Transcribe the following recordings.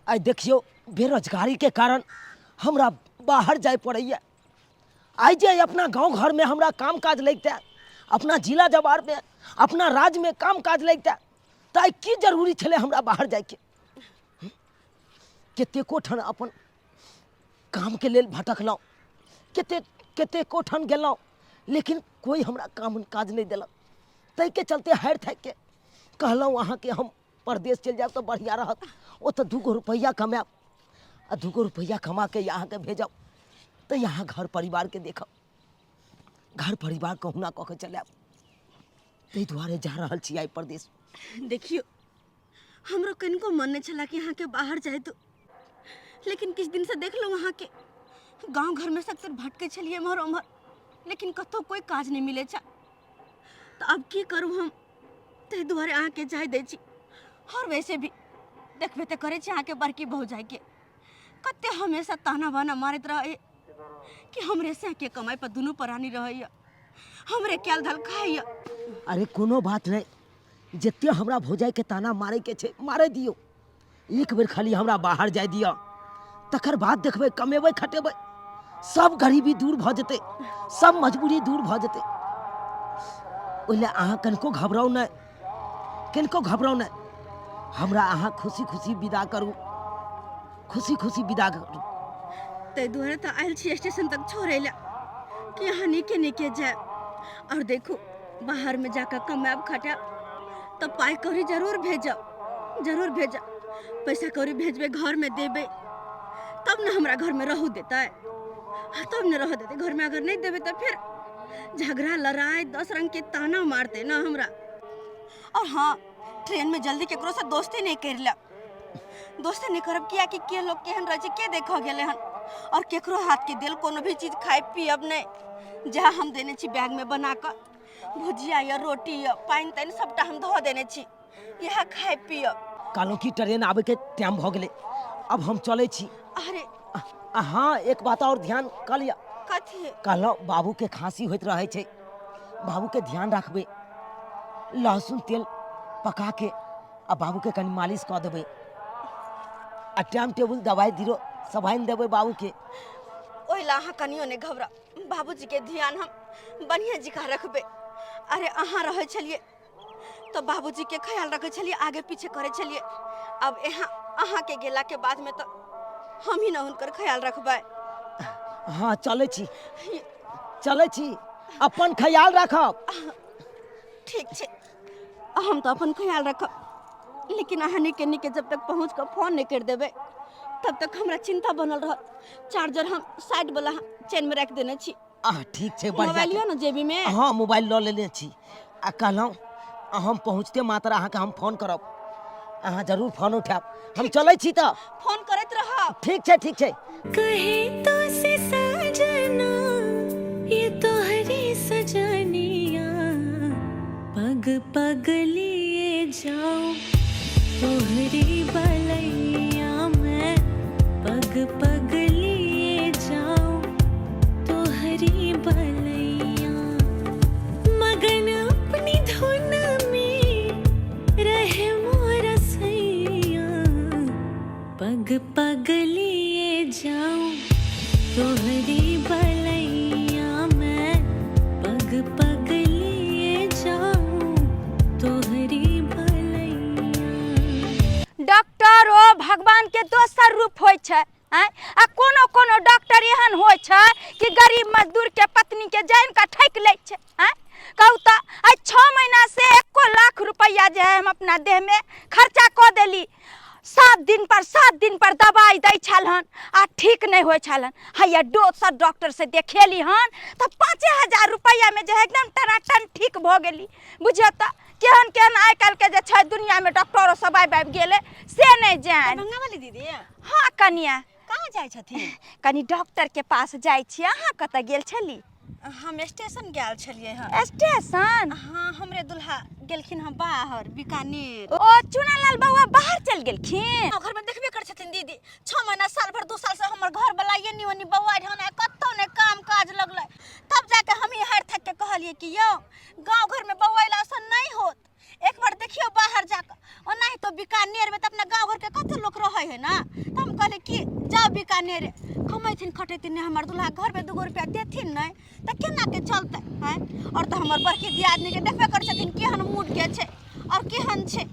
आइ देखियौ, बेरोजगारीके कारण हमरा बाहर जाय पड़ैए। आइ जे अपना गाँव घरमे हमरा काम काज लगितै, अपना जिला जवारमे, अपना राज्यमे काम काज लगितै, तऽ आइ की जरूरी छलै हमरा बाहर जायके? कतेको ठाम अपन कामके लेल भटकलहुँ, कते कतेको ठाम गेलहुँ, लेकिन कोइ हमरा काम काज नहि देलक। ताहिके चलते हारि थाकिके कहलहुँ अहाँके, हम परदेश चलि जायब तऽ बढ़िआँ रहत। ओतऽ 2 गो रुपैआ कमायब आ 2 गो रुपैआ कमाके अहाँके भेजब, तऽ यहाँ घर परिवारके देखब, घर परिवार कहुना कऽ के चलायब। ताहि दुआरे जा रहल छी आइ परदेश। देखियौ, हमरो कनिको मन नहि छला कि अहाँके बाहर जाय दू, लेकिन किछु दिनसँ देखलहुँ अहाँके गाँव घरमे सभतर भटकै छलियै एम्हर ओम्हर, लेकिन कतहु कोइ काज नहि मिलै छल। तऽ आब की करू हम? ताहि दुआरे अहाँके जाय दै छी। आओर वैसे भी देखबे तऽ करै छी अहाँके बड़की भौजाइके, कते हमेशा ताना बाना मारैत रहै कि हमरे से कमाइ पर दुनू प्राणी रहैया, हमरे कैल धल खाइया। अरे कोनो बात नहि, जते हमरा भौजाइके ताना मारैके छै मारै दियौ, एक बेर खाली हमरा बाहर जाय दिअ, तकर बाद देखबै, कमेबै खटेबै, सब गरीबी दूर भऽ जेतै, सब मजबूरी दूर भऽ जेतै। ओहि लए अहाँ कनिको घबराउ नहि, कनिको घबराउ नहि। हमरा अहाँ खुशी खुशी विदा करू, खुशी खुशी विदा करू। ताहि दुआरे तऽ आयल छी स्टेशन तक छोड़ै लए कि अहाँ नीके नीके जायब। आओर देखू, बाहरमे जाकऽ कमायब खटायब तऽ पाइ कौड़ी जरूर भेजब, जरूर भेजब। पैसा कौड़ी भेजबै, घरमे देबै, तब ने हमरा घरमे रहू देतै, तब ने रह देतै घरमे। अगर नहि देबै तऽ फेर झगड़ा लड़ाइ, 10 रंगके ताना मारतै ने हमरा। और हाँ, ट्रेन में जल्दी केकरो से दोस्ती नहीं कर लेब, दोस्ती नहीं करब, किया कि के लोग केहन रहै छै के देखऽ गेलै हन। और केकरो हाथ के देल कोनो भी चीज खाय पियब नहीं। जहाँ हम देने छी बैग में बना कऽ भुजिया या रोटी या पानि तानि सबटा हम धऽ देने छी, इएह खाय पियब। कहलहुँ कि ट्रेन आबैके टाइम भऽ गेलै, अब हम चलै छी। अरे आ हाँ, एक बात और ध्यान कऽ लिअ। कथी? कहलहुँ बाबूके खाँसी होइत रहै छै, बाबूके ध्यान राखबै। लहसुन तेल पका के आ बाबूके कनि मालिश कऽ देबै आ टाइम टेबुल दवाइ दिरो सब आनि देबै बाबूके। ओहि ला अहाँ कनियो नहि घबराउ, बाबूजीके ध्यान हम बढ़िआँ जकाँ रखबै। अरे अहाँ रहै छलियै तऽ बाबूजीके ख्याल रखै छलियै, आगे पीछे करै छलियै। अब यहाँ अहाँके गेलाके बादमे तऽ हम ही ने हुनकर ख्याल रखबै। हाँ, चलै छी, चलै छी, अपन ख्याल राखब। ठीक छै, हम तऽ अपन ख्याल रखब, लेकिन अहाँ नीके नीके जब तक पहुँच कऽ फोन नहि करि देबै तब तक हमरा चिंता बनल रहत। चार्जर हम साइड वाला चेन में राखि देने छी। आ ठीक छै, बढ़िआँ। मोबाइल यऽ ने जेबी में? हाँ, मोबाइल लऽ लेने छी। आ कहलहुँ, हम पहुँचते मात्र अहाँके हम फोन करब, अहाँ जरूर फोन उठायब। हम चलै छी तऽ। फोन करैत रहब। ठीक छै, ठीक छै। कहे तो से सजना ये तोहरी सजनिया, पग पग लिए जाऊं तोहरी बलैया मैं, पग पग लिए जाऊं तोहरी बलैया। मगन अपनी धुन में रहे मोरा सैया, पग पग लिए जाऊं तोहरी बलैया मैं, पग पग लिए जाऊं तोहरी बलैया। डॉक्टर ओ भगवान के दोसर रूप होइ छै आँय। आ कोनो कोनो डॉक्टर एहन होइ छै कि गरीब मजदूर के पत्नी के जानि कऽ ठकि लै छै आँय। कहू तऽ, आइ 6 महीना से एको लाख रुपैआ जे है हम अपना देह में खर्चा कऽ देली। 7 दिन पर 7 दिन पर दवाई दै छल हन आ ठीक नहि होइ छल हन। हैया दोसर डॉक्टर से देखेली हन तऽ 5000 रुपैआ में जे है एकदम टनाटन ठीक भऽ गेली। बुझियौ तऽ, केहन केहन आइ काल्हि के जे छै दुनिया में डॉक्टरो सब आबि आबि गेलै से नहि जानि। दरभंगा वाली दीदी? हाँ कनिया। कहाँ जाइ छथिन? कनी डॉक्टर के पास जाइ छी। अहाँ कतऽ गेल छली? हम स्टेशन गेल छलियै हँ। स्टेशन? हाँ, हमरे दुल्हा गेलखिन हँ बाहर बीकानेर। ओ चुनालाल बौआ बाहर चलि गेलखिन? घर में देखबे कर छथिन दीदी, 6 महीना साल भर 2 साल से हमर घर वाला एनी ओनी बौआ हन, कतौ ने काम काज लगलै। तब जाके हम ही हारि थाकि के कहलियै कि यौ गाँव घर में बौआइला से नहीं होत, एक बार देखियो बाहर जाकर। ओनाही तो बीकानेर में तो अपना गाँव घर के कते लोग रहे है ना। तऽ हम कहलियै कि जाउ बीकानेर कमेथिन खटेथिन नहि हमर दुल्हा घरमे दूगो रुपैआ देथिन नहि तऽ केना के चलतै आँय आओर तऽ हमर बड़की दियादनीके देखबे करै छथिन केहन मूडके छै आओर केहन छै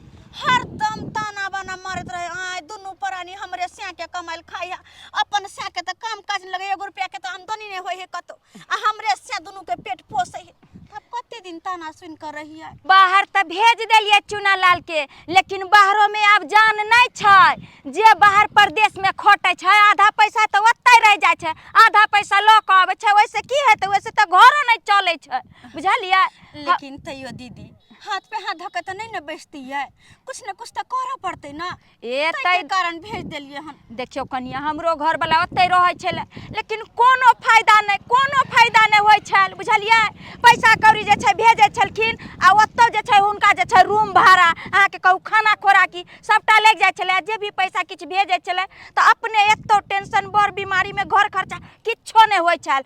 हरदम ताना बाना मारैत रहै आँय दुनू प्राणी हमरे सैके कमाइल खाइ है अपन सैके तऽ काम काज नहि लगै एगो रुपैआके तऽ आमदनी नहि होइ है कतौ आ हमरे सै दुनूके पेट पोसै है तब कते दिन ताना सुनि कऽ रहियै। बाहर तऽ भेज देलियै चुना लाल के, लेकिन बाहरो में आब जान नहि छै। जे बाहर परदेश में खटै छै आधा पैसा तऽ ओतहि रहि जाइ छै, आधा पैसा लऽ कऽ अबै छै, ओहिसँ की हेतै? ओहिसँ तऽ घरो नहि चलै छै, बुझलियै? लेकिन तैयो दीदी हाथ पे हाथ धऽ कऽ तऽ नहि ने बैसतियै, कुछ ने कुछ तऽ करऽ पड़तै ने। ए ताहि कारण भेज देलियै हन। देखियौ कनिया, हमरो घरवला ओतहि रहै छलै, लेकिन कोनो फायदा नहि, कोनो फायदा नहि होइ छल, बुझलियै? पैसा कौड़ी जे छै भेजै छलखिन आ ओतऽ जे छै हुनका जे छै रूम भाड़ा, अहाँके कहू खाना खोराकी सभटा लागि जाइ छलै। आ जे भी पैसा किछु भेजै छलै तऽ अपने एतौ टेंशन, बड़ बीमारीमे घर खर्चा किछो नहि होइ छल।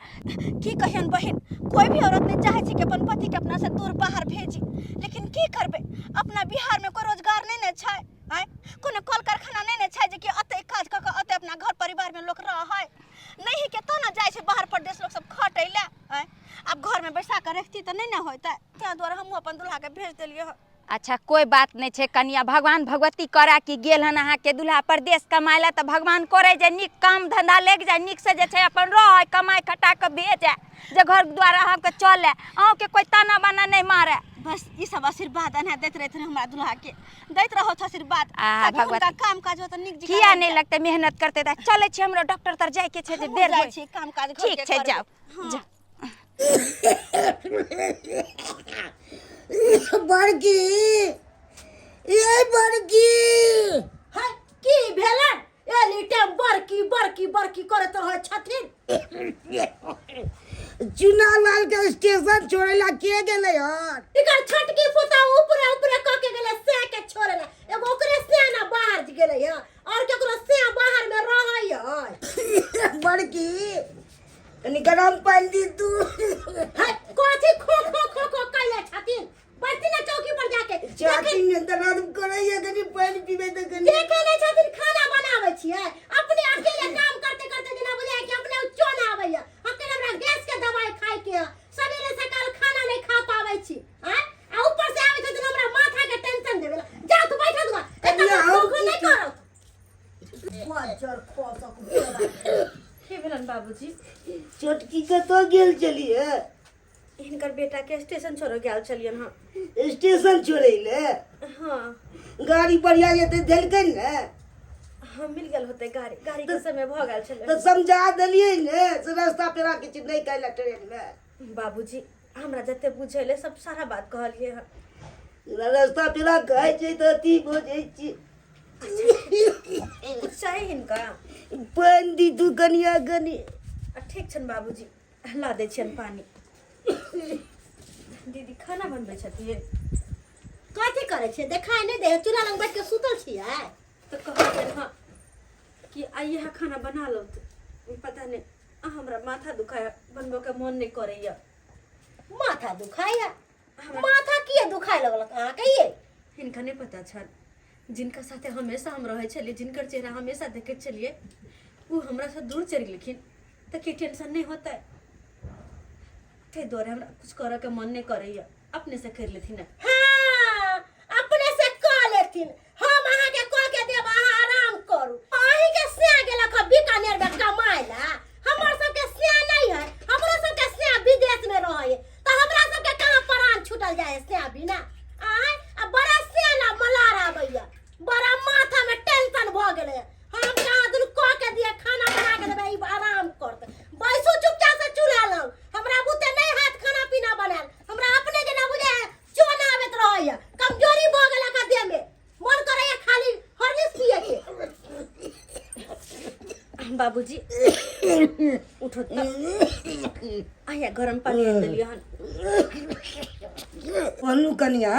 की कहियन बहिन, कोई भी औरत नहीं चाहे छै कि अपन पति के अपना से दूर बाहर भेजी, लेकिन की करबै, अपना बिहार में कोई रोजगार नहीं ने छै, आँय कोनो कल कारखाना नहीं ने छै जे कि अतै काज कऽ कऽ अतै अपना घर परिवार में लोक रहै नहीं के तो ना जाइ छै बाहर परदेश लोक सब खटै लए, आँय आब घर में बैसा कऽ रखती तऽ नहीं ने होतै, ताहि दुआरे हमहूँ अपन दुल्हा के भेज देलियै हँ। अच्छा कोई बात नहीं छै कनिया, भगवान भगवती करा कि गेल हन अहाँके दुल्हा परदेश कमाय लए, तऽ भगवान करे जे नीक काम धंधा लागि जाय, नीक से जे छै अपन रहै, कमाय खटा कऽ भेजै, जे घर द्वार अहाँके चलै, अहूँके कोई ताना बाना नहि मारै। बस ई सब आशीर्वाद एना दैत रहथिन हमरा दुल्हा के, दैत रहो आशीर्वाद आ ताकि हुनका भगवती काम काज होत नीक जकाँ किया लागि नहीं जाय। लगतै, मेहनत करतै तऽ। चलै छी, हमरो डॉक्टर तर जाइके छै जे हमहूँ देर जाइ होइ। छी काम काज घर ठीक के छै, करबै। जाउ। हँ। जाउ। बड़की, ए बड़की। है की भेलन? एनी टाइम बड़की बड़की बड़की करैत रहै छथिन। चुना लाल के स्टेशन छोड़े ला के गेलै हन? एकर छोटकी पुता ऊपरे ऊपरे कऽ के गेलै सैह के छोड़े ला, एगो ओकरे सैह ना बाहर गेलै हँ, और केकरो सैह बाहर में रहै है? बड़की, कनी गरम पानि दी तू। है कथी खो खो खो खो कैले छथिन? बैठती ना चौकी पर जाके। छाती में दर्द करैया, कनी पानि पीबै तऽ कनी। देखे नहीं छथिन खाना बनाबै छियै, अपने अकेले काम करते करते जेना बुझाय कि अपने चोन आबैया। अकेले हमरा गैस के दवाई खाय के है, सवेरे सकाल खाना नहीं खा पाबै छी, आँय आ ऊपर से आबै छथिन हमरा माथा के टेंशन देवे ला। जा तू बैठा दुआ, कनिया, एतऽ हम खो खो की नहीं करत। बजर खसक बोरा। की भेलन बाबूजी? छोटकी कतऽ गेल छलियै? हिनकर बेटा के स्टेशन छोड़ऽ गेल छलियनि हँ। स्टेशन छोड़ै ले? हाँ। गाड़ी बढ़िया जेतै देलकै ने? हाँ, मिल गेल होतै गाड़ी, गाड़ी के समय भऽ गेल छलै। तऽ समझा देलियै ने से रास्ता पेरा किछु नहि खाइ ट्रेन मे? बाबूजी, हमरा जते बुझेलै सब सारा बात कहलियै हँ। रास्ता पेरा कहै छै तऽ अथी भऽ जाइ छै। कुछ चाही हिनका? पानि दी तू कनिया कनि। आ ठीक छनि बाबूजी, ला दै छियनि पानि। दीदी खाना बनबै छथिन। कथी करै छियै? देखाय नहि दै है, चूल्हा लग बैठ के सुतल छियै। तऽ कहलियनि हँ कि आइ इएह खाना बना लो, तऽ पता नहि आ हमरा माथा दुखाय, बनबऽके मोन नहि करैया। माथा दुखाइया? माथा किया दुखाय लगलक अहाँके ये? हिनका नहि पता छल, जिनका साथे हमेशा हम रहै छलियै, जिनकर चेहरा हमेशा देखैत छलियै, ओ हमरासँ दूर चलि गेलखिन, तऽ की टेंशन नहि होतै? ताहि दुआरे हमरा किछु करऽके मन नहि करैया। अपने से करि लेथिन। हाँ, अपने से कऽ लेथिन, हम अहाँके कऽ के देब, अहाँ आराम करू। अहींके स्या गेलक हँ बीकानेर में कमाय ला, हमर सबके स्या नहीं है। हमरो सबके स्या विदेश में रहै है, तऽ हमरा सबके कहाँ प्राण छूटल जाय है स्या बिना? आँय, आ बड़ा स्या ला मलार आबैया, बड़ा माथा में टेंशन भऽ गेलै। हम कहाँ दुनू कऽ के दिए, खाना बना के देबै, ई आराम करतै। बैसू चुपचाप से चूल्हा लग, हमरा बुते नहीं हाथ खाना पीना बनायल। हमरा अपने जेना बुझाय चोन आबैत रहैया, कमजोरी भऽ गेल का देह में, मन करैया खाली हॉर्लिक्स पिए के। बाबूजी उठो तऽ, आया गरम पानी आनि देलियै हन। कहलहुँ कनिया,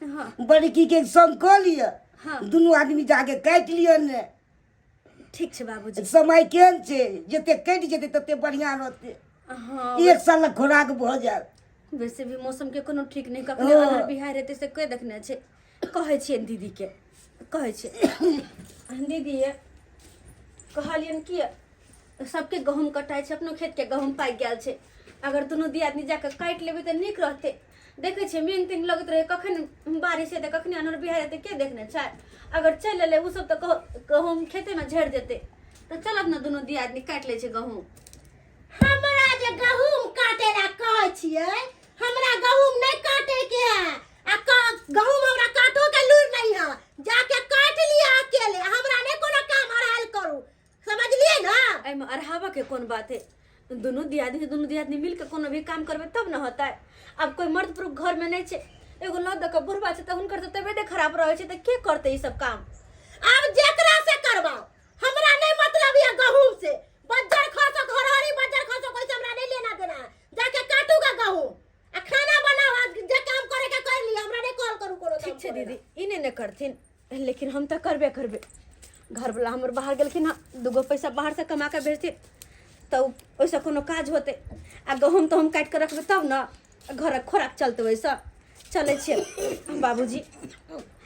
हाँ। बड़की के संग कऽ लिअ। हाँ। दुनू आदमी जाके काटि लिअ ने। ठीक छै बाबूजी। समय केहन छै, जते कटि जेतै तते बढ़िआँ रहतै। हाँ। एक सालक खोराक भऽ जायत। वैसे भी मौसम के कोनो ठीक नहि, कखने हाँ। अन्हर बिहार हेतै से के देखने छै। कहै छियनि दीदीके, कहै छियै दीदी ये। कहलियनि कि सबके गहूम कटाइ छै, अपनो खेतके गहूम पाकि गेल छै, अगर दुनू दियादनी जाकऽ काटि लेबै तऽ नीक रहतै। देखै छियै मेघ तेघ लगैत रहै, कखन बारिश हेतै कखन अन्हर बिहाड़ि हेतै के देखने छै। अगर चलि एलै ओसब तऽ गहूम खेतेमे झड़ि जेतै। तऽ चलब ने दुनू दियादनी काटि लै छै गहूम। हमरा जे गहूम काटे ला कहै छियै, हमरा गहूम नहीं काटे के है। आ गहूम हमरा काटो के लूर नहीं है, जाके काट लिया अकेले, हमरा नहीं कोनो काम अड़हाल करू, समझलिए ना? एहिमे अढ़ाबऽ के कोन बात है? दुनू दियादनी दुनू दियादनी मिल के कोनो भी काम करबै तब ने होतै। आब कोइ मर्द पुरुष घर में नहीं छै, एगो लऽ दऽ कऽ बुढ़बा छै तऽ हुनकर तऽ तबियते खराब रहै छै, तऽ के करतै ई सब काम? आब जेकरा से करवाओ, हमरा नहीं मतलब ये गहूम से। बज्जर खसो घरहरी बज्जर खसो, कोई से हमरा नहीं लेना देना है। जाके काटूगा गहूम आ खाना बनाओ, आ जे काम करे के कर लिया, हमरा नहीं कॉल करू कोनो। ठीक छै दीदी, ई नहि ने करथिन, लेकिन हम तऽ करबे करबै। घरवला हमर बाहर गेलखिन हँ, दूगो पैसा बाहरसँ कमा कऽ भेजथिन तऽ ओहिसँ कोनो काज होतै। आ गहूम तहूम काटि कऽ रखबै तब ने घरक खोराक चलतै, ओहिसँ चलै छियै बाबूजी।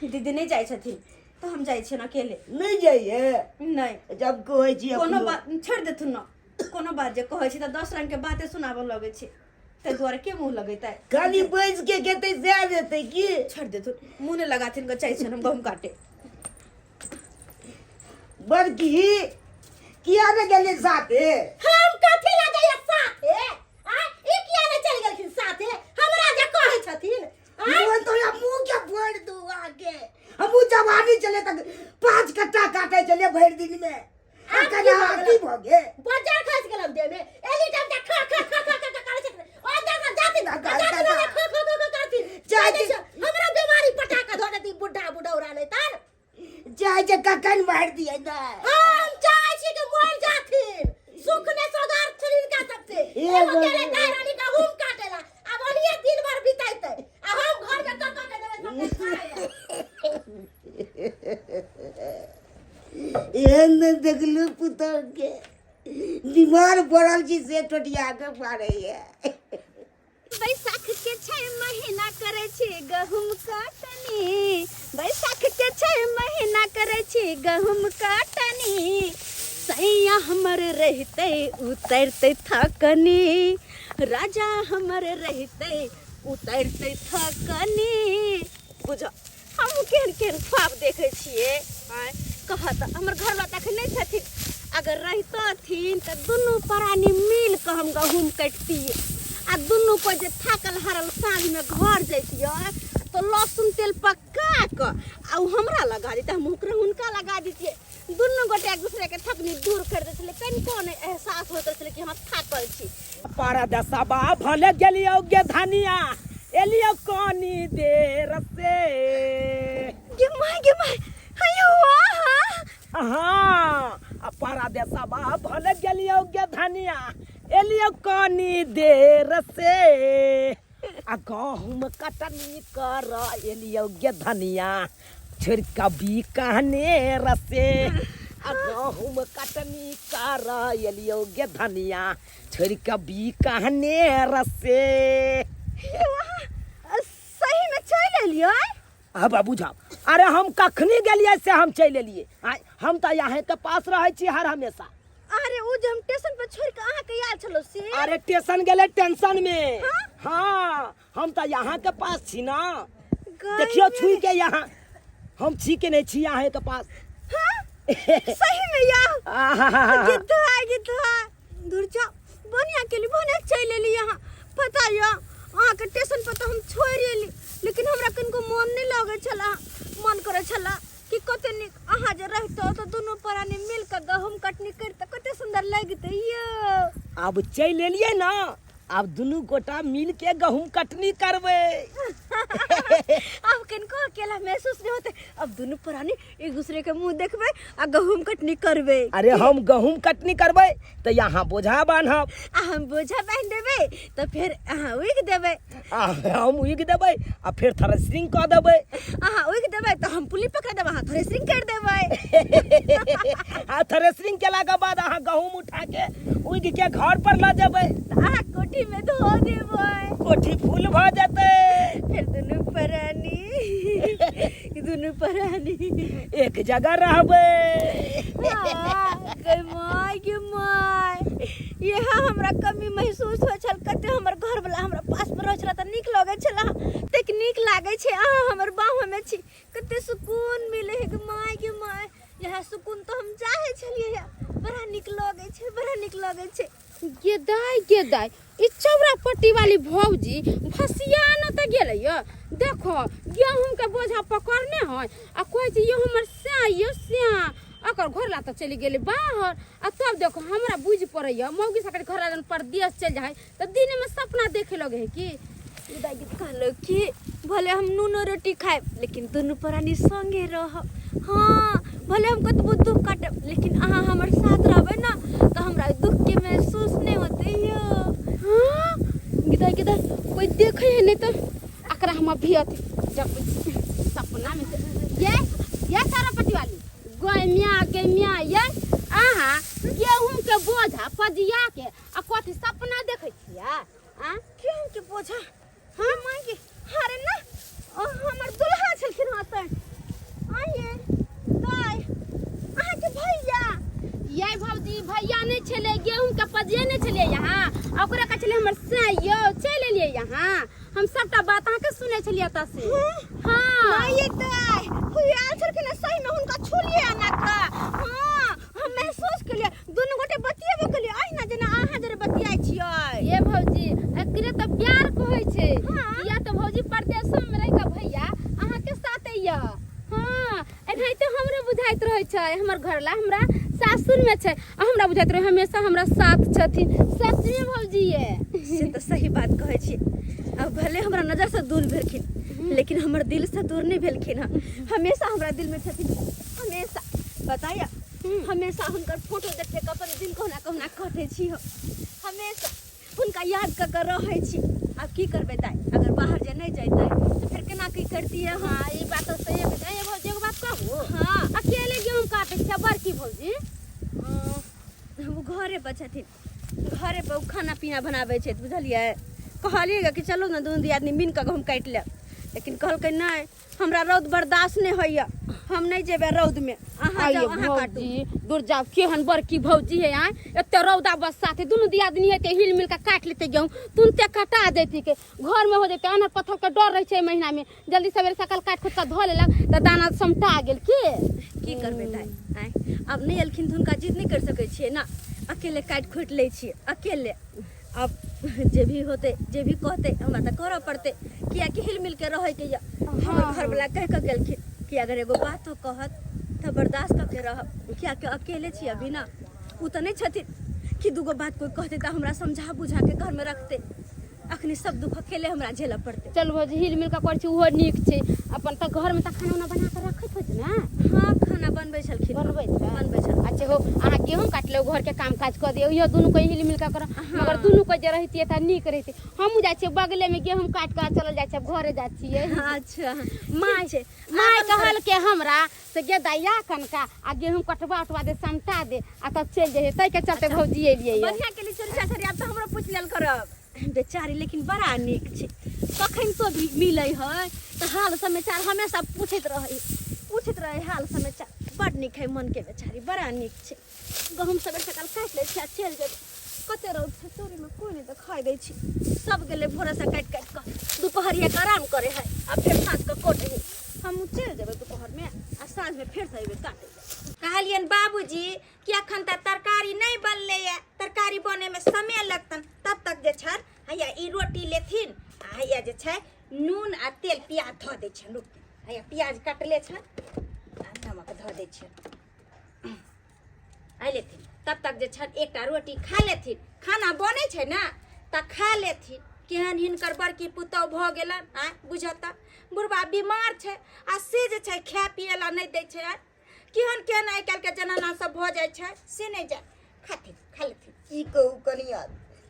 दीदी नहि जाइ छथिन तऽ हम जाइ छियनि अकेले। नहीं जाइए? नहि। जब कहै छी कोनो अपनो। बात छोड़ि देथुन ने, कोनो बात जे कहै छी तऽ 10 रंगके बाते सुनाबऽ लगै छै, ताहि दुआरे के मुँह लगेतै? खाली बैस के खेतै सएह देतै की? छोड़ि देथुन, मुँह नहि लगाथिन गऽ, जाइ छियनि हम गहूम काटे। बड़की किया ने गेलै साथे? हम कथी ला जाइए साथे? आ ई किया ने चलि गेलखिन साथे, हमरा जे कहै छथिन? आँय? मोन तो या मुंह के फोड़ दू आके। हमहू जवानी चले तक 5 कट्टा काटे चले भरि दिन में। आब की कने भऽ हाथी गेलै? भऽ गेल। बजार खसि गेलन देह में, एनी टाइम तऽ खा खा खा खा खा करै छथिन। ओ देखा जाथिन खा, खा, जाथिन खा। खा खा खा खा करथिन। जाइ जाइ छी। हमरा बीमारी पटा कऽ धऽ देती बुढ़ा बुढ़ौरा नहि तर। जाइ छै कखन मारि दियै ने। हम चाहै छी कि मरि जाथिन, सुख ने सोगार छनि हिनका सबसे। हे एगो गेलै भगवान। दाइ रानी गहूम काटेला, आब ओनिये दिन भर बितैतै आ हम घर में कऽ कऽ के देबै सबके खाय लए। एहन नहि देखलू पुतहु के, बीमार पड़ल छी से टोटिया के पारैया। बैसाख के छै महीना करै छी गहूम कटनी, बैसाख के छै महीना करै छी गहूम कटनी। सैया हमर रहितै उतरतै थकनी, राजा हमर रहितै उतरतै थकनी। बुझ हम केहन केहन ख्वाब देखै छियै। आँय कहत हमर घरवला तऽ एखन नहि छथिन, अगर रहितथिन तऽ दुनू प्राणी मिल कऽ हम गहूम कटितियै आ दुनू कोइ जे थाकल हारल साँझमे घर जैतियै तऽ लहसुन तेल पका कऽ आ ओ हमरा लगा दितै, हम ओकरा हुनका लगा दितियै। दुनू गोटे एक दूसरेके थकनी दूर करि दै छलै, कनिको नहि एहसास होइत छलै कि हम थाकल छी। परदेसबा भले गेलियौ गे धनिया, एलियौ कनी देर से। गे माय गे माय, हयो आहा। हाँ, आ परदेसबा भले गेलियौ गे धनिया, एलियौ कनी देर से। आ गहूम कटनी कर एलियौ गे धनिया, छोड़ि कऽ बीकानेर से। आ गहूम कटनी कर एलियौ गे धनिया, छोड़ि कऽ बीकानेर से। सही में चलि एलियै? हाँ बाबू जाओ। अरे हम कखनी गेलियै से हम चलि एलियै। आँय, हम तऽ अहाँके पास रहै छी हर हमेशा। अरे ओ जे हम स्टेशन पर छोड़ के अहाँके आयल छलहुँ से? अरे स्टेशन गेलै टेंशन में। हाँ, हम तऽ यहाँ के पास छी ना। देखियो छुई के, यहाँ हम छी के नहीं छी यहाँ के पास? हाँ? सही में या गिद्धा गिद्धा दूर जा, बढ़िया के लिए बढ़िया चल एली यहाँ। पता या अहाँ के स्टेशन पर तो हम छोड़ एली, लेकिन हमरा कनको मन नहीं लगे छला। मन करे छला कि कते नीक अहाँ जे रहितो तो दुनू प्राणी मिल के गहूम कटनी करते, कते सुंदर लगते यो। अब चल एलिए ना, आब दुनू गोटा मिल के गहूम कटनी करबै। अब किनको अकेला महसूस नहीं होते, अब दुनू प्राणी एक दूसरे के मुंह देखबै आ गहूम कटनी करबै। अरे हम गहूम कटनी करबै तऽ यहाँ बोझा बान्हब। आ हम बोझा बान्हि देबै तऽ फेर अहाँ उगि देबै। आ हम उगि देबै आ फेर थ्रेसरिंग कऽ देबै। अहाँ उगि देबै तऽ हम पुली पकड़ देबै, अहाँ थ्रेसरिंग करि देबै। आ थ्रेसरिंग केलाके बाद अहाँ गहूम उठा के उगि के घर पर लऽ जेबै। तऽ अहाँ कोठी में धो देबै, कोठी फूल भऽ जेतै। फिर दुनू प्राणी दुनू प्राणी एक जगह रहबै। हाँ। गे my गे my, इएह हमरा कमी महसूस होइ छल। कते हमर घरवला हमरा पासमे रहै छल तऽ नीक लगै छल, कतेक नीक लागै छै अहाँ हमर बाहोमे छी, कते सुकून मिलै है गे my गे my. इएह सुकून तऽ हम चाहै छलियै, बड़ा नीक लगै छै, बड़ा नीक लगै छै। गे दाइ गे दाइ, ई चौरा पट्टी वाली भौजी भसिया न तऽ गेलै य। देखो गेहूं के बोझा पकड़ने है आ कहै छै यो हमर स्या यो स्या, अकर घरला तऽ चलि गेलै बाहर। आ तब देखो हमरा बुझि पड़ैया मौगी सबके घर जन परदेश चलि जाइ तऽ दिन में सपना देखे लगे है कि दाइ कहलक कि भले हम नूनो रोटी खायब लेकिन दुनू प्राणी संगे रहब। हाँ भले हम कतबो दुख काटब लेकिन अहाँ हमर साथ रहबै ना तऽ हमरा दुख के महसूस नहि होतै यौ। हाँ गिदाई गिदाई कोई देखे है नहीं तो अकरा हम अभी अथी जब सपना में ये सारा पट्टी वाली गैमिया गैमिया ये अहाँ गेहूं के बोझा पजिया के आ कथी सपना देखै छियै? आ गेहूं के बोझा? हाँ माँ के अरे ना हमर दुल्हा छलखिन हँ तऽ आइए दाइ अहाँके भैया। ये भौजी भैया नहीं छलै, गेहूं के पजिए नहीं छलै यहाँ, आ ओकरा कहै छलै हमर साई यौ चलि एलियै यहाँ। हम सबटा बात अहाँके सुनै छलियै एतऽ से। हाँ आइए दाइ हुए आयल छलखिन हँ, सही में हुनका छुलियै एना कऽ। हाँ हम महसूस केलियै दुनू गोटे बतियेबो केलियै अहिना जेना अहाँ जरे बतियाइ छियै। ये भौजी एकरे तऽ प्यार कहै छै। हाँ। या तऽ भौजी परदेशो में रहि कऽ भैया अहाँके साथ अइया। हाँ एनाहिते हमरो बुझाइत रहै छै, हमर घरला हमरा सासुर में छै आ हमरा बुझाइत रहै हमेशा हमरा साथ छथिन। सच में भौजी ये से तऽ सही बात कहै छी। अब भले हमरा नजर से दूर भेलखिन लेकिन हमर दिल से दूर नहि भेलखिन हँ, हमेशा हमरा दिल में छथिन हमेशा। बताया हमेशा हुनकर फोटो देख के अपन दिल कहुना कहुना कटै छी हम, हमेशा हुनका याद कऽ के रहै छी। आब की करबै दाइ, अगर बाहर जे नहि जैतै तऽ फेर केना की करतियै हम? हाँ ई बात तऽ सही है। ए भौजी एगो बात कहू? हाँ। अकेले गेहूं काटै छियै बड़की भौजी? ओ घरे पर छथिन, घरे पर ओ खाना पीना बनाबै छथि बुझलियै। कहलियै कि चलू ने दुनू दियादनी मिल कऽ गहूँम काटि लेब, लेकिन कहलकै नहि हमरा रौद बर्दाश्त नहि होइया, हम नहि जेबै रौदमे, अहाँ जाउ अहाँ काटू। भौजी दूर जाउ, केहन बड़की भौजी है आय, एते रौदा बसाते दुनू दियादनी हेतै हिल मिल के काटि लेतै गेहूँ, तुरंते कटा जैती के घर में हो जैते। अनहर पत्थर के डर रहै छै महीना में, जल्दी सवेरे सकाल काटि खोटि कऽ धऽ लेलक तऽ दाना समटा गेल। के की करबै दाइ आँय, आब नहि एलखिन तऽ हुनका जिद नहि करि सकै छियै ने, अकेले काटि खोटि लै छियै अकेले। अब जे भी होतै जे भी कहतै हमरा तऽ करऽ पड़तै, कियाकि हिल मिल के रहैके यऽ। हमर घरवला कहि कऽ गेलखिन कि अगर एगो बातो कहत तऽ बर्दाश्त कऽ के रहब, कियाकि अकेले छी अभी ना, ओ तऽ नहि छथिन कि दूगो बात कोइ कहतै तऽ हमरा समझा बुझा के घरमे रखतै। अखनी सब दुख अकेले हमरा झेलऽ पड़तै। चल भौजी हिल मिल कऽ करै छी ओहो नीक छै। अपन तऽ घरमे तऽ खाना उना बना कऽ रखैत होइत ने? हाँ खाना बनबै छलखिन। बनबै छै? बनबै छलखिन। अच्छा हो अहाँ गेहूँ काटि लेब, घरके काम काज कऽ दियौ, इहो दुनू कोइ हिल मिल कऽ करब। मगर दुनू कोइ जे रहितियै तऽ नीक रहितै। हमहूँ जाइ छियै बगलेमे गेहूँ काटि कऽ चलल जाइ छियै, घरे जाइ छियै। अच्छा माय छै। माय कहलकै हमरा से गे दैया कनका आ गेहूँ कटवा उटवा दे समटा दे आ तब चलि जइहे, ताहिके चलते भौजी एलियै। बढ़िआँ केली। चलू चाचा आब तऽ हमरो पूछि लेल करब बेचारी, लेकिन बड़ा नीक छै, कखन तो भी मिलै है तऽ हाल समाचार हमेशा पूछैत रहै, पूछैत रहै हाल समाचार। बड़ नीक है मनके बेचारी, बड़ा नीक छै। गहूँम सवेर सकाल काटि लै छै आ चलि जेबै। कते रौद छै चोरीमे कोइ नहि देखाइ दै छै, सब गेलै भोरेसँ काटि काटि कऽ, दुपहरियाके आराम करै है आ फेर साँझके कटै है। हमहूँ चलि जेबै दुपहरमे आ साँझमे फेरसँ अयबै काटै लए। कहलियनि बाबूजी कि अखन तऽ तरकारी नहि बनलैए, तरकारी बनैमे समय लगतनि, तब तक जे छनि हैया ई रोटी लेथिन आ हैया जे छै नून आ तेल प्याज धऽ दै छियनि। रुक हैया प्याज कटले छनि आ नमक धऽ दै छियनि, आइ लेथिन तब तक जे छनि एकटा रोटी खा लेथिन। खाना बनै छै ने तऽ खा लेथिन। केहन हिनकर बड़की पुतहु भऽ गेलनि आँय, बुझत तऽ बुढ़बा बीमार छै आ से जे छै खाय पियै लए नहि दै छै। आँय केहन केहन आइ काल्हिके जनाना सब भऽ जाइ छै से नहि जाय। खाथिन खा लेथिन। की कहू कनिया,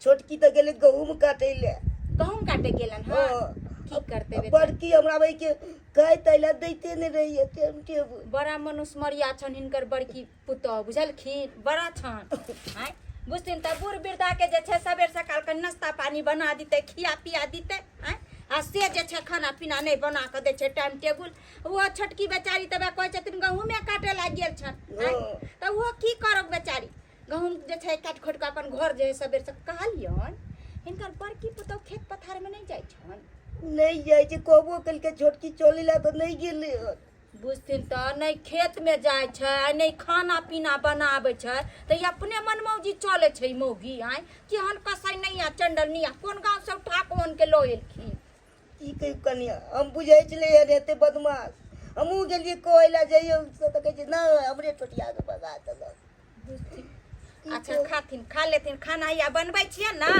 छोटकी तऽ गेलै गहूम काटै लए। गहूम काटे गेलन? हँ की करतै बेचारी? बड़की हमरा भाई के गाय तैला दैते नहि रहैया टाइम टेबुल। बड़ा मनुष्यमरिया छन हिनकर बड़की पुतहु बुझलखिन, बड़ा छन आँय बुझथिन तऽ बूढ़ वृद्धाके जे छै सबेर सकालके नाश्ता पानी बना दितै, खिया पिया दितै आँय, आ से जे छै खाना पीना नहि बना कऽ दै छै टाइम टेबुल। ओहो छोटकी बेचारी तऽ वएह कहै छथिन गहूँमे काटै लए गेल छन आँय, तऽ ओहो की करब बेचारी। गहूँम जे छै काटि खोटि कऽ अपन घर जे है सबेरसँ कहलियनि हिनकर बड़की पुतहु खेत पथारमे नहि जाइ छनि नहि जाइ छै कहबो केलकै छोटकी चलै लए तऽ नहि गेलै हन बुझथिन तऽ नहि खेतमे जाइ छै आ नहि खाना पीना बनाबै छै तऽ ई अपने मनमौजी चलै छै ई मौगी आँय केहन कसै नहि आ चंडल नहीं आ कोन गाँवसँ उठा कऽ आनि के लऽ एलखिन की कहियौ कनिया हम बुझै छलियै हन एते बदमाश हमहूँ गेलियै कहै लए जइयौ से तऽ कहै छै नहि हमरे टोटियाके भगा देलक बुझथिन अच्छा खाथिन खा लेथिन खाना या बनबै छियै ने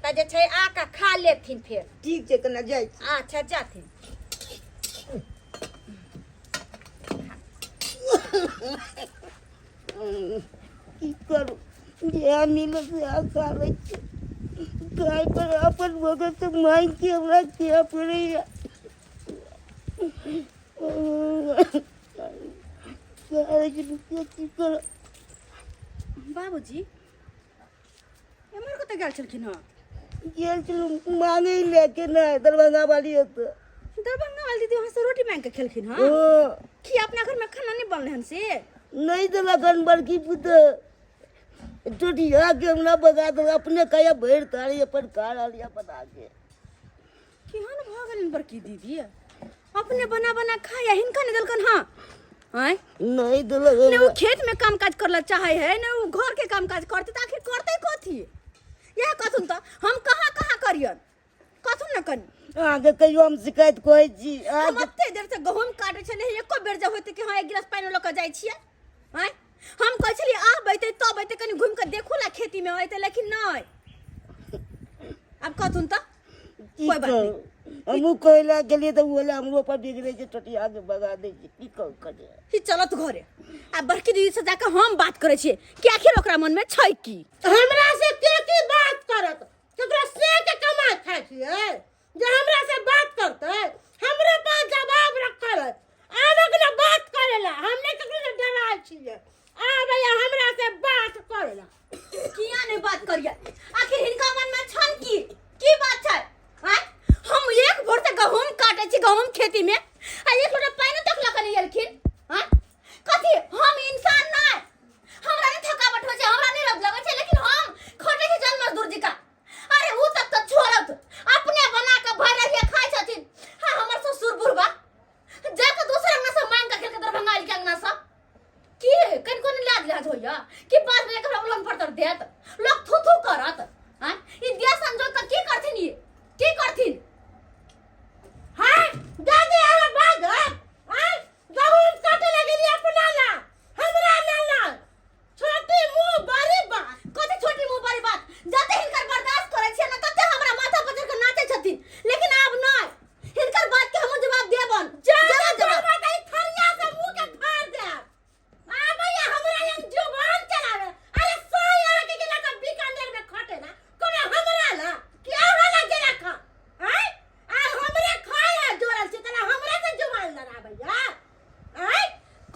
तऽ जे छै आ कऽ खा लेथिन फेर ठीक छै कनिया जाइ छी अच्छा जाथिन की करू जएह मिलत सएह खा लै छी गाय पर अपन भगत से मांगि के हमरा खिया पड़ैया की करब बाबूजी एम्हर कतऽ गेल छलखिन हँ गेल छलहुँ मांगै लए के नहि दरभंगा वाली ओतऽ दरभंगा वाली दीदी वहाँ से रोटी मांगि के खेलखिन हँ ओ की अपना घर में खाना नहीं बनले हन से नहि देलक हन बड़की पुतोह टोटिया के हमरा बगा देलक अपने खाया भरि थारी अपन खा रहल यऽ बना के केहन भऽ गेलनि बड़की दीदी अपने बना बना खाया हिनका नहि देलकन हँ आँय नहि देलक ने ओ खेत में काम काज करला चाहे है ने ओ घर के काम काज करते तऽ आखिर करते कथी इएह कहथुन तऽ हम कहाँ कहाँ करियन कहथुन ने कनी अहाँके कहियो हम शिकायत कहै छी हम अहाँके एते देर से गहूम काटै छलियै एको बेर जे होइतै कि हँ एक गिलास पानि लऽ कऽ जाइ छियै आँय हम कहै छलियै आब अयतै तब अयतै कनि घुमि कऽ देखू ला खेतीमे अयतै लेकिन नहि आब कहथुन तऽ की कोइ बात कहू हमहूँ कहै लए गेलियै तऽ ओ हमरो पर बिगड़ै छै टोटिया के बगा दै छै की कहू कनिया कि चलत घरे आ बड़की दीदी से जाके हम बात करै छियै कि आखिर ओकरा मनमे छै की हमरा से के की बात करत केकरो से के कमाइ खाइ छियै जे हमरा से बात करतै हमरे पास जवाब रखल है आबक ने बात करेला हम नहि ककरो से डराइ छियै आबैया हमरा से बात करेला किया नहीं बात करिए आखिर हिनका मन में छन की की बात छै आँय? हम एक भोर से गहूम काटे छी गहूम खेती में आ एक लोटा पानि तक लऽ कऽ नहि एलखिन आँय? कथी हम इंसान नहीं हमरा नहीं थकावट होइ छै हमरा नहीं रौद लगै छै लेकिन हम खटै छी जन मजदूर जी का अरे उ तक तऽ छोड़त अपने बना कऽ भरि रहिए खाइ छथिन हाँ हमर ससुर बुढ़बा जाकऽ दोसर अंगना से मांग कऽ खेलके दरभंगा एलके अंगना से की कनिको नहि लाज लाज होइया कि बाद में एकरा उलन पर तर देत लोग थू थू करत आँय ई देश संजोग के की करथिन ई की करथिन हाँ दादी अहाँ बाजब आँय गहूम काटे लगेली अपना ला हमरा ना ला छोटी मुंह बड़ी बात कथी छोटी मुंह बड़ी बात जते हिनकर बर्दाश्त करै छियै ने तते हमरा माथा पर चढ़ के नाचै छथिन लेकिन आब नहि हिनकर बात के हम जवाब देबन जादा देबन जवाब बोलबै तऽ ई थरिया से मुंह के फाड़ देब आबैया हमरा लग जुबान चलावे अरे साई अहाँ के गेला तऽ बीकानेर में खटे ना कोनो हमरा ला कि अहाँ ला गेला खा आँय आ हमरे खाए ला जोड़ल छी तला हमरे से जुबान लड़ाबैया आय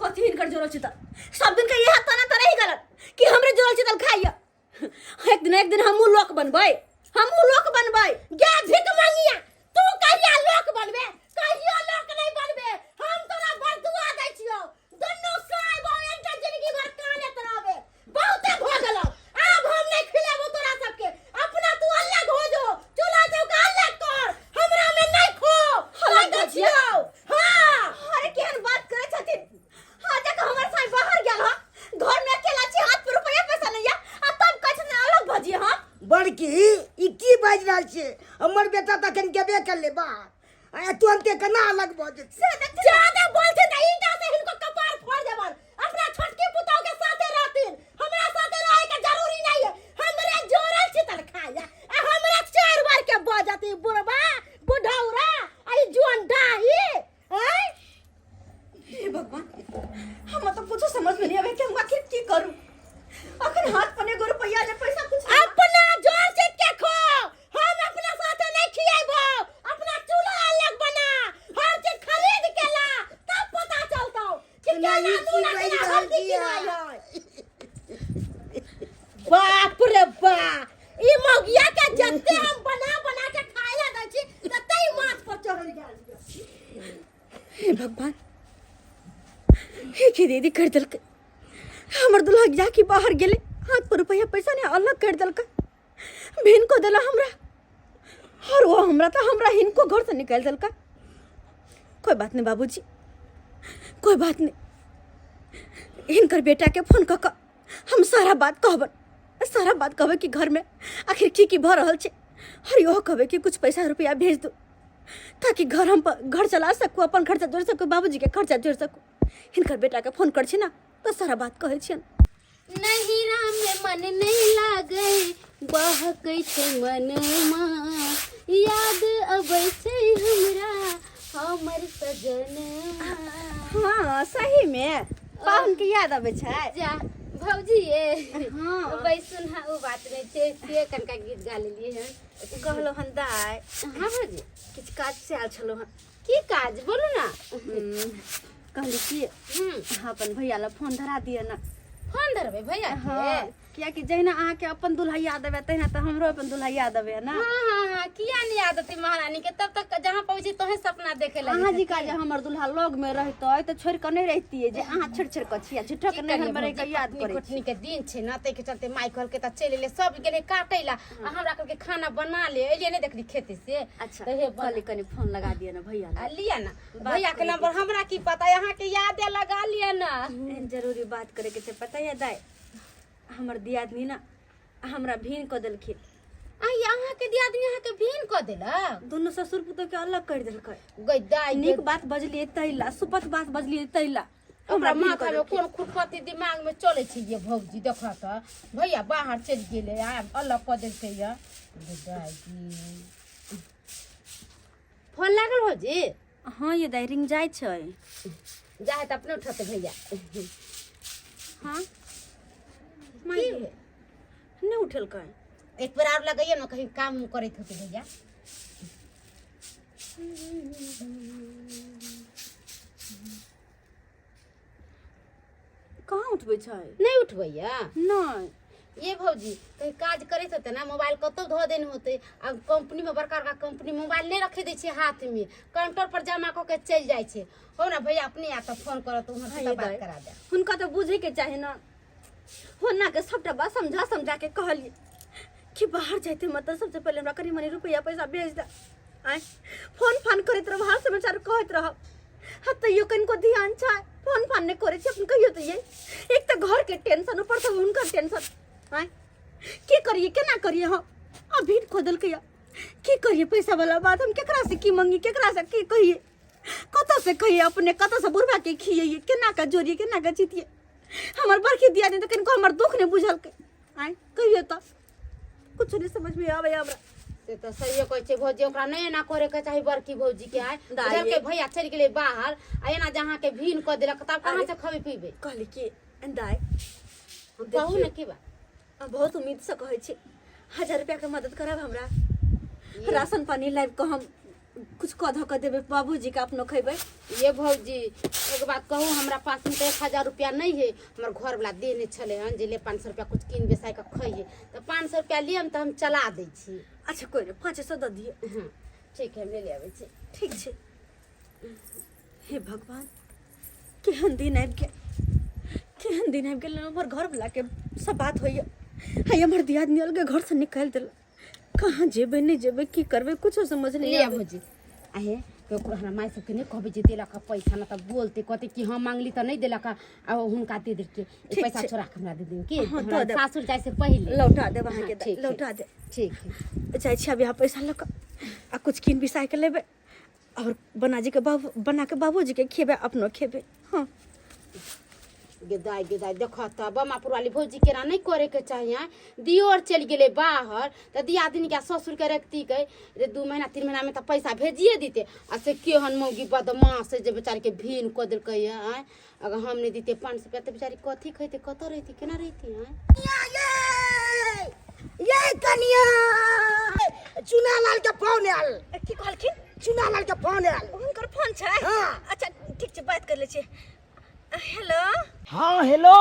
कथी हिनकर जोड़ल छी तऽ सब दिन के इएह तना तऽ रहि गलत कि हमरे जोड़ल छी तऽ खाइया एक दिन हमहूँ लोक बनबै हमहूँ लोक बनबै गे भिख मंगिया तू कहिया लोक बनबे कहियो लोक नहीं बनबे हम तोरा बरदुआ दै छियौ दुनू साय बहन के जिंदगी भर कानैत रहबे बहुते भऽ गेलौ आब हम नहीं खिलेबो तोरा सबके अपना तू अलग हो जो चूल्हा चौका अलग कर हमरा में नहीं खो अलग दै हो जिया? छियौ हाँ अरे केहन बात करै छथिन हाँ जाके हमर साई बाहर गेल हँ घर में अकेला छी हाथ पर रुपया पैसा नहीं है आ तब कहै छथिन अलग भजिए हँ बड़की ई की बाजि रहल छियै हमर बेटा तऽ एखन गेबे करलै बाहर आ तुरन्ते केना अलग भऽ जेतै ज्यादा बोलथिन तऽ ईंटा से हिनको कपार फोड़ देबन अपना छोटकी पुतोह के साथे रहथिन हमरा साथे रहे के जरूरी नहीं है हमरे जोरल छितल खाया आ हमरा चार बार के बजती बुढ़बा बुढ़ौरा आ ई जुअन डाही हैं हे भगवान हमरा तो कुछो समझ में नहीं आवे कि हम आखिर की करूं अखन हाथ पर एगो रुपया ने पैसा कुछ नहीं। अपना जोर चित के खो हम अपना साथे नहीं खियाबो अपना चूल्हा अलग बना हर चीज खरीद के ला तब पता चलतो कि केना केना ई नून आ की केना बाजि रहल हल्दी छियै? किनाइ है बाप रे बा ई मौगिया के जते हम बना बना के खाए ला दै छी तते ही माथ पर चढ़ल गेल हे भगवान हे के दीदी कर देलकै हमर दुल्हा जाके बाहर गेलै हाथ पर रुपया पैसा नहीं अलग कर देलकै, भिन को देला हमरा, और वो हमरा तो हमरा हिनको घर से निकाल देलकै। कोई बात नहीं बाबूजी, कोई बात नहीं, हिनकर बेटा के फोन कऽ कऽ हम सारा बात कहबन, सारा बात कहबै कि घर में आखिर की की भऽ रहल छै, और इहो कहबै कि कुछ पैसा रुपया भेज दू ताकि घर हम घर चला सकू, अपन खर्चा जोड़ सकू, बाबूजी के खर्चा जोड़ सकू। हिनकर बेटा के फोन कर छी ना तऽ सारा बात कहै छियन। नहिरा में मन नहीं लागै, बहकै छै मनमा, याद अबै छै हमरा हमर सजनमा। हाँ सही में पाहुन के याद अबै छै। जा भौजी ये। हाँ। बैसुन। हाँ ओ बात नहीं छै, से कनका गीत गा लेलियै हन। कहलहुँ हन दाइ। हाँ भौजी। किछु काज से आयल छलहुँ हन। की काज बोलू ना। कहली कि अहाँ अपन भैया लए फोन धरा दिअ ने। फोन धरबै भैया के? हाँ, कियाकि जहिना अहाँके अपन दुल्हा याद अबै तहिना तऽ हमरो अपन दुल्हा याद अबै ने। हाँ हाँ हाँ, किया नहीं याद होती महारानी के, तब तक जहाँ पहुँची तोहे सपना देखे लगे। अहाँ जी का जे हमर दुल्हा लग में रहतै तऽ छोड़ि कऽ नहि रहितियै, जे अहाँ छोड़ि छोड़ि कऽ छियै झूठो के नैहर में रहि कऽ याद करै छी। कुटनी के दिन छै ना, ताहि के चलते माई कहलकै तऽ चलि एलै, सब गेलै काटै ला आ हमरा कहलकै खाना बना ले, एलियै नहि देखली खेते से। अच्छा तऽ हे बना। कहली कनि फोन लगा दिअ ने भैया लए। आ लिअ ना भैया के नंबर, हमरा की पता, अहाँ के याद है लगा लिअ ना। एहन जरूरी बात करे के छै। पता है दाई, हमर दियादनी ना हमरा भीन कऽ देलखिन। आई अहाँ के दियादनी अहाँ के भीन कऽ देलक? दुनू ससुर पुतोह के अलग कर देलकै। गई दाई, नीक बात बजलियै तैला, सुपथ बात बजलियै तैला हमरा हमरा भीन माथा कऽ में देलखिन। कोन खुरपति दिमाग में चले छै ये भौजी, देख तऽ भैया बाहर चलि गेलै आ अलग कऽ देलकै ये। गई दाई जी, फोन लागल भौजी? हाँ ये दाई, रिंग जाइ छै। जा है तऽ अपने उठते भैया। हाँ की भेल? नहि उठेलकै। एक बेर आर लगैया ने, कहीं काम उम करैत होते भैया। कहाँ उठबै छै? नहि उठबैया? नहि। ये भौजी, कहीं काज करैत होते ना, मोबाइल कतौ धऽ देने होते। आ कंपनी में, बड़का बड़का कंपनी मोबाइल नहि रखे दै छै हाथ में, काउंटर पर जमा कऽ के चलि जाइ छै। हो ना भैया अपने आ तऽ फोन करत वहाँ से हाँ, तऽ ये बात दाइ। करा दे। हुनका तऽ बुझैके चाही ना, हुनका के सबटा बात समझा समझा के कहलियै कि बाहर जाइते मतलब सबसे पहिले हमरा कनि मनि रुपैआ पैसा भेज दे, आँय फोन फान करैत रहब, हाल समाचार कहैत रहब। हाँ तैयो कनिको ध्यान छै, फोन फान नहि करै छै अपन कहियो। तऽ ये एक तऽ घर के टेंशन, ऊपर से हुनकर टेंशन, आँय की करिए केना करिए हम? अभी खो देलकै या की करिए? पैसा वाला बात हम केकरा से की मंगी, केकरा से की कहिए, कतऽ से कहिए, अपने कतऽ से बुढ़बा के खियैए, केना के जोड़िए, केना के जीतिए? हमर बड़की दिया तऽ कनिको हमर दुख नहि बुझलकै। आँय कहियो तऽ कुछ नहीं समझ में आबै हमरा। से तऽ सहिए कहै छै भौजी, ओकरा नहि एना करे के चाही बड़की भौजी के। आय दाइ बुझलकै भैया चलि गेलै बाहर आ एना जे अहाँके भीन कऽ देलक तब कहाँ से खबै पीबै? कहली कि दाइ, कहू ने की बात। हम बहुत उम्मीद से कहै छी, 1000 रुपया के मदद करब हमरा, राशन पानी लाबि कऽ हम कुछ कऽ धऽ कऽ देबै बाबूजी के, अपनो खैबै। ये भौजी, एक बात कहू, हमरा पास में तऽ 1000 रुपया नहीं है। हमर घर वाला देने छलै हन जे ले 500 रुपया कुछ कीन बेसाय कऽ खइहे, तऽ 500 रुपया लियम तऽ हम चला दै छी। अच्छा कोइ नहि, 500 दऽ दियौ। हाँ ठीक है, हम ले ले आबै छी। ठीक छै। हे भगवान, केहन दिन आबि गेल, केहन दिन आबि गेल। हमर घरवला के सब बात होइए, हाय हमर दियादनी अलगे घर से निकालि देलक। कहाँ जेबै नहि जेबै, की करबै, कुछो समझ नहि ले आबै। भौजी, आहे ककरो हमरा माय सबके नहि कहबै जे देलक हँ पैसा, ना तऽ बोलते कहते कि हम मांगली तऽ नहि देलक हँ आ हुनका दे देलकै। ई ठीक पैसा छै। चोरा के हमरा दे दिन की हाँ, हमरा दऽ देब। सासुर जाइ से पहिले लौटा देब अहाँके। हाँ, ठीक है। लौटा देब। ठीक है। जाइ छी अभी यहाँ पैसा लऽ कऽ आ कुछ कीन बिसाय के लेबै और बनाजी के बाबू बना के बाबूजी के खेबै, अपनो खेबै। हाँ गेदाय गेदाय, देख तऽ बमापुर वाली भौजी केना नहि करे के चाही। आँय दियोर चलि गेलै बाहर तऽ दियादिनी के ससुर के रखती के रे, 2 महीना 3 महीना में तऽ पैसा भेजिए दीते। आ से केहन मौगी बदमाश है जे बेचारी के भीन कऽ देलकै। आँय अगर हम नहि दीते 500 रुपया तऽ बेचारी कथी खैते, कतऽ रहती, केना रहती? आँय ये कनिया, चुना लाल के फोन आयल। की कहलखिन? चुना लाल के फोन आयल। हुनकर फोन छै? हाँ। अच्छा ठीक छै, बात कर लै छियै। हेलो। हाँ हेलो।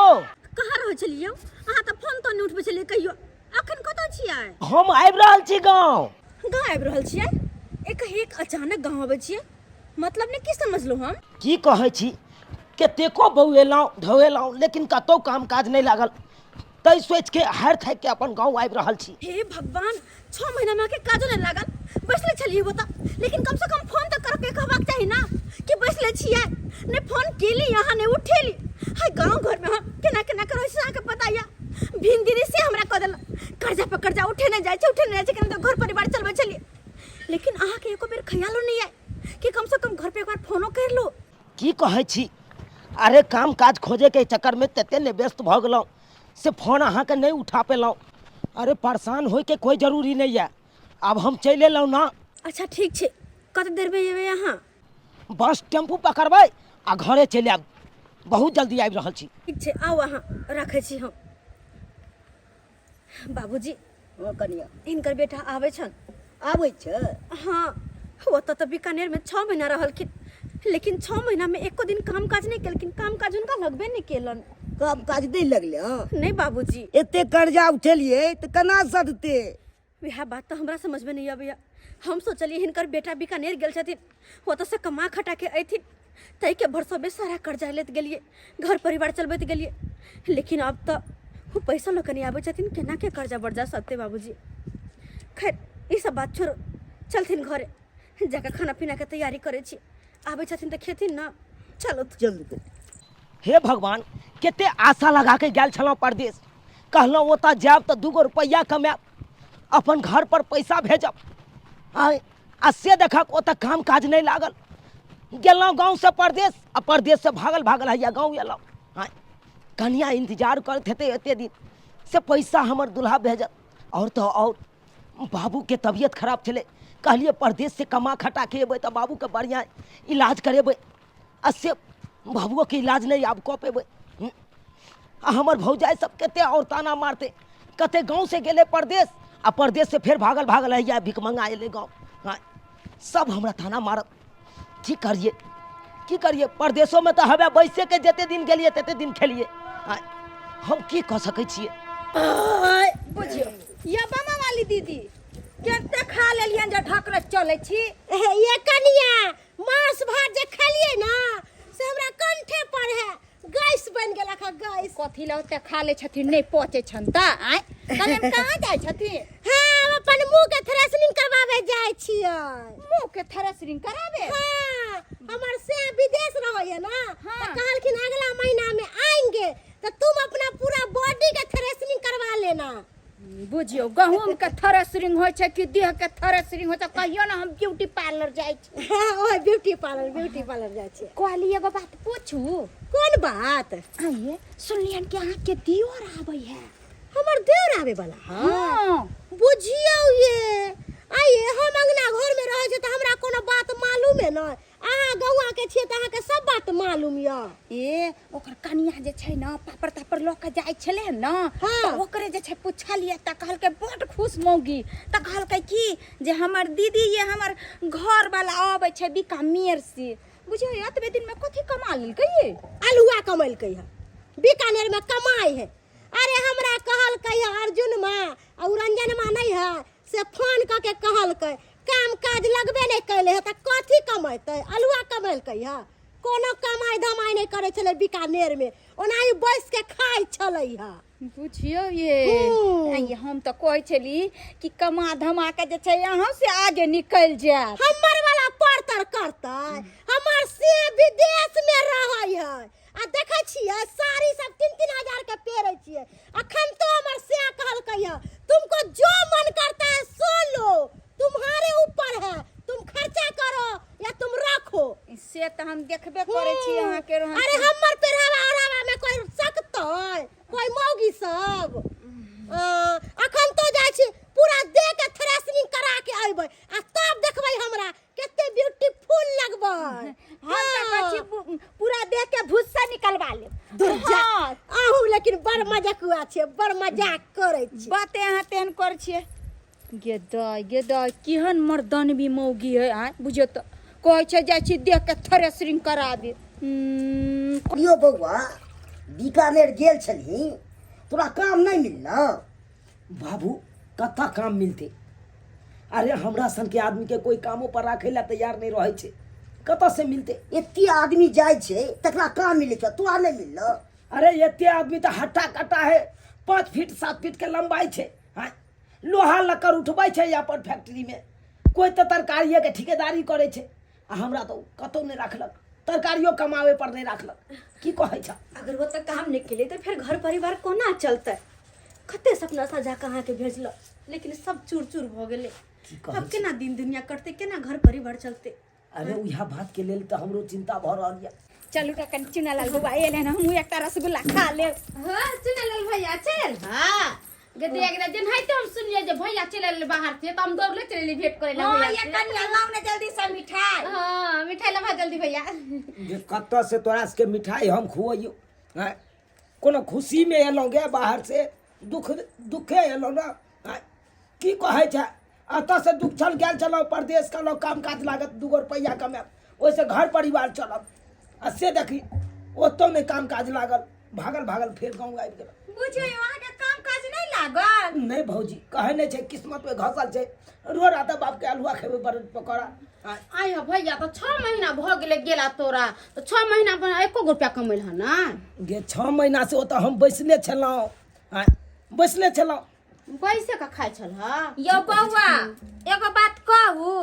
कहाँ रहै छलियै अहाँ? तऽ फोन तो नहि उठबै छलियै कहियो। अखन कतऽ छियै? हम आबि रहल छी गाँव। गाँव आबि रहल छियै? एक एक अचानक गाँव अबै छियै, मतलब ने की समझलहुँ हम? की कहै छी, कतेको बौएलहुँ ढौएलहुँ लेकिन कतहु काम काज नहि लागल। ताहि सोचिके हारि थाकिके अपन गाँव आबि रहल छी। हे भगवान, 6 महीना में अहाँके काजो नहि लागल, बैसले छलियै ओतऽ, लेकिन कम से कम फोन तऽ करके कहबाक चाही ना कि बैसले छियै। नहि फोन केली अहाँ, नहि उठेली। हाय, गाँव घरमे हम केना केना करै छी अहाँके पता यऽ। भीम दीदी से हमरा कऽ देलक, कर्जा पर कर्जा उठेने जाइ छै, उठेने जाइ छै, केना तऽ घर परिवार चलबै छलियै। लेकिन अहाँके एको बेर ख्यालो नहि आयल कि कम से कम घर पे एक बार फोनो कर लो। की कहै छी, अरे काम काज खोजैके चक्करमे तते ने व्यस्त भऽ गेलहुँ से फोन अहाँके नहि उठा पेलहुँ। अरे परेशान होइके कोइ जरूरी नहि यऽ, आब हम चलि एलहुँ ने। अच्छा ठीक छै, कते देरमे एबै अहाँ? बस टेम्पू पकड़बै आ घरे चलि आयब, बहुत जल्दी आबि रहल छी। ठीक छै, आउ अहाँ, रखै छी हम। बाबूजी। हँ कनिया। हिनकर बेटा आबै छन। आबै छै? हाँ, ओतऽ तऽ बीकानेरमे 6 महीना रहलखिन, लेकिन 6 महीनामे एको दिन काम काज नहि केलखिन। काम काज हुनका लगबे नहि केलन। काम काज नहि लगलै? हँ नहि बाबूजी। एते कर्जा उठेलियै तऽ केना सधतै? वएह बात तऽ हमरा समझमे नहि अबैया। हम सोचलियै हिनकर बेटा बीकानेर गेल छथिन, ओतऽसँ कमा खटा के अयथिन, ताहिके भरसबे सारा कर्जा लैत गेलियै, घर परिवार चलबैत गेलियै। लेकिन अब तऽ ओ पैसा लऽ कऽ नहि आबै छथिन, केना के कर्जा बर्जा सधतै बाबूजी? खैर, ई सब बात छोड़ू, चलथिन घरे जाकऽ खाना पीनाके तैयारी करै छी, आबै छथिन तऽ खेथिन ने। चलू। चलू। हे भगवान, कते आशा लगा के गेल छलहुँ परदेश, कहलहुँ ओतऽ जायब तऽ 2 गो रुपैआ कमायब, अपन घर पर पैसा भेजब। आय आ से देखक ओतऽ काम काज नहि लागल। गेलहुँ गाँवसँ परदेश आ परदेशसँ भागल भागल हैया गाँव एलहुँ। आँय, कनिया इंतजार करैत हेतै एते दिन से पैसा हमर दुल्हा भेजत। आओर तऽ आओर बाबूके तबियत खराब छलै, कहलियै परदेशसँ कमा खटा के एबै तऽ बाबूके बढ़िआँ इलाज करेबै, आ से बाबुओके इलाज नहि आब कऽ पेबै। आ हमर भौजाइ सब कते आओर ताना मारतै, कते गाँवसँ गेलै परदेश आ परदेशसँ फेर भागल भागल हैया भिखमंगा एलै गाँव। हँ, सब हमरा ताना मारत। की करियै, की करियै? परदेशोमे तऽ हवे बैसेके जते दिन गेलियै तते दिन खेलियै। हँ, हम की कऽ सकै छियै? बुझियौ ये बमा वाली दीदी, कते खा लेलियन जे ढकरत चलै छी? ये कनिया, मांस भात जे खेलियै ना से हमरा कंठे पर है, गैस बनि गेलक है, गैस। कथी लए ओते खा लै छथिन, नहि पचै छनि तऽ? आँय कने कहाँ जाइ छथिन? हाँ, हम अपन मुँह के थ्रेसनिंग करवावे जाइ छियै। मुँह के थ्रेसरिंग कराबे? हाँ, हमर से विदेश रहैया ना। हाँ। तऽ कहलखिन अगला महीना में आएंगे तो तुम अपना पूरा बॉडी के थ्रेसनिंग करवा लेना। बुझियौ, गहूँम के थ्रेसरिंग होइ छै कि देह के थ्रेसरिंग होइ छै, कहियो ना हम ब्यूटी पार्लर जाइ छी। हाँ, ओहे ब्यूटी पार्लर, ब्यूटी पार्लर जाइ छियै। कहली एगो बात पूछू? कोन बात? आइए सुनलियन कि अहाँके दियोर आबै है। हमर देवर आबै वाला? हाँ। बुझियौ ये, आइए हम अंगना घर में रहै छी तऽ हमरा कोनो बात मालूमे नहि, अहाँ गौआ के छियै तऽ अहाँके सब बात मालूम यऽ। ए ओकर कनिया जे छै ने पापड़ तापड़ लऽ कऽ जाइ छलै ने। हाँ। तऽ ओकरे जे छै पुछलियै तऽ कहलकै बड्ड खुश मौगी, तऽ कहलकै कि जे हमर दीदी ये हमर घर वाला अबै छै बीकानेर से। बुझियौ एतबे दिन में कथी कमा लेलकै ये? अल्हुआ कमेलकै है, बीकानेर में कमाइ है। अरे हमरा कहलकै है अर्जुन माँ आ उ रंजन माँ नहीं है से फोन कऽ के कहलकै काम काज लगबे नहि कैले है तऽ कथी कमेतै? अल्हुआ कमेलकै है। कोनो कमाइ धमाइ नहि करै छलै बीकानेर में, ओनाही बैस के खाइ छलै है। बुझियौ ये। आइये हम तऽ कहै छली कि कमा धमा के जे छै अहाँ से आगे निकलि जायत। हमर वाला परतर करतै? हमर से विदेश में रहै है आ देखै छियै साड़ी सब 3-3 हजार के पेरै छियै। अखन तो हमर से कहलकै है तुमको जो मन करता है सो लो, तुम्हारे ऊपर है, तुम खर्चा करो या तुम रखो। से तऽ हम देखबे करै छी अहाँके रहन। अरे हमर पेहरावा ओढ़ावा में कोई सकतै? कोई मौगी सब? अखन तो जाइ छी पूरा देह के थ्रेसनिंग करा के अयबै आ तब देखबै हमरा कते ब्यूटीफुल लगबै। हम तऽ कहै छी पूरा देह के भुस्सा निकलवा लेब। दुर जा। हाँ। अहूँ लेकिन बड़ मजाकुआ छियै, बड़ मजाक करै छी। बाते अहाँ तेहन करै छियै। गे दाइ, गे दाइ, केहन मर्दानवी मौगी है। आँय बुझियौ तऽ कहै छै जाइ छी देह के थ्रेसरिंग कराबे। यौ बौआ, बीकानेर गेल छलही, तोरा काम नहि मिललौ? बाबू कतऽ काम मिलतै? अरे हमरा सनके आदमीके कोइ कामो पर राखै लए तैयार नहि रहै छै, कतऽ से मिलतै? एते आदमी जाइ छै तकरा काम मिलै छै, तोरा नहि मिललौ? अरे एते आदमी तऽ हट्टा कट्टा है, 5 फीट 7 फीट के लंबाई छै। आँय, लोहा लक्कड़ उठबै छै अपन फैक्ट्रीमे, कोइ तऽ तरकारिएके ठिकेदारी करै छै, आ हमरा तऽ कतहु नहि राखलक, तरकारियो कमाबै पर नहि राखलक। की कहै छ? अगर वो तऽ काम नहि केलियै तऽ फेर घर परिवार कोना चलतै? कते सपना सजा कऽ अहाँके भेजलक, लेकिन सब चूर चूर भऽ गेलै। की कहै आब छी? केना दिन दुनिया कटतै, केना घर परिवार चलतै? अरे उएह बातके लेल तऽ हमरो चिन्ता भऽ रहल यऽ। चलू तऽ कनि चुनालाल बौआ एलै हन, हमहूँ एकटा रसगुल्ला खा लेब। हाँ चुनालाल भैया चल। हाँ गदे गदे जेनाहिते हम सुनलियै जे भैया चलि एलै बाहर से, तऽ हम दौड़ले चलि एलियै भेंट करै लए हाँ भैया ये से। कनिया लाउ ने जल्दी से मिठाई। हाँ मिठाई लाबा जल्दी भैया। जे कतऽ से तोरा सबके मिठाई हम खुअइयौ? आँय, कोनो खुशीमे एलहुँ गे बाहर से? दुख दुखे एलहुँ ने। आँय, की कहै छै, एतऽ से दुख छल गेल छलहुँ परदेश, कहलहुँ काम काज लागत, 2 गो रुपैआ कमायब, ओहिसँ घर परिवार चलत, आ से देखी ओतौ नहि काम काज लागल, भागल भागल फेर गाँव आबि गेल। बुझियौ अहाँके काम काज नहि लागल? नहि भौजी, कहै नहि छै किस्मतमे घसल छै, रो रात बापके अल्हुआ खेबै बड़ पकौड़ा। आइ हो भैया, तऽ 6 महीना भऽ गेलै गेला तोरा, तऽ 6 महीना पर एको गो रुपया कमेल हन ना? गे 6 महीना से ओतऽ हम बैसले छलहुँ, आँय, बैसले छलहुँ। बैसे के खाइ छल ह? यौ बौआ एगो बात कहू,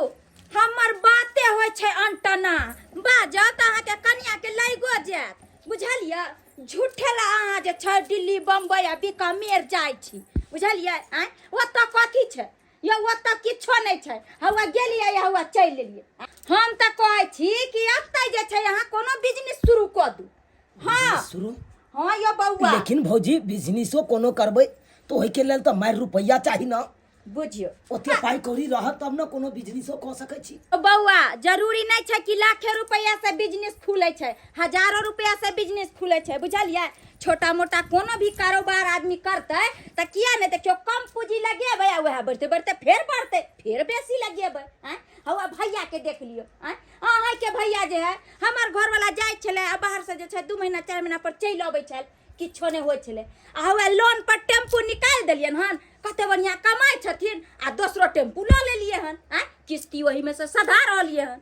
हमर बाते होइ छै अनटना, बाजत अहाँके कनिया के लैगो जायत, बुझलियै? झूठे ला अहाँ जे छै दिल्ली बम्बई आ बीकानेर जाइ छी, बुझलियै? आँय, ओतऽ कथी छै यौ? ओतऽ किछो नहि छै। हौआ गेलियै हौआ चलि एलियै। हम तऽ कहै छी कि एतऽ जे छै अहाँ कोनो बिजनेस शुरू कऽ दू। हाँ शुरू? हाँ यौ बौआ। लेकिन भौजी बिजनेसो कोनो करबै तऽ ओहिके लेल तऽ मारि रुपैआ चाही ने। बुझियौ ओते पाइ कौड़ी रहत तब ने कोनो बिजनेसो कऽ सकै छी। बौआ जरूरी नहि छै कि लाखे रुपैआ से बिजनेस खुलै छै, हजारो रुपैआ से बिजनेस खुलै छै, बुझलियै? छोटा मोटा कोनो भी कारोबार आदमी करतै तऽ किया नहि? देखियौ कम पूंजी लगेबै आ वएह बढ़ते बढ़ते फेर बढ़तै, फेर बेसी लगेबै। आँय हौआ भैया के देख लियौ। आँय अहाँके भैया जे है, हमर घरवाला जाइ छलै आ बाहरसँ जे छै 2 महीना 4 महीना पर चलि अबै छल, किछो नहि होइ छलै, आ हौआ लोन पर टेम्पू निकालि देलियनि हन, कते बढ़िआँ कमाइ छथिन, आ दोसरो टेम्पू लऽ लेलियै हन, आँय किस्ती ओहिमे से सधा रहलियै हन।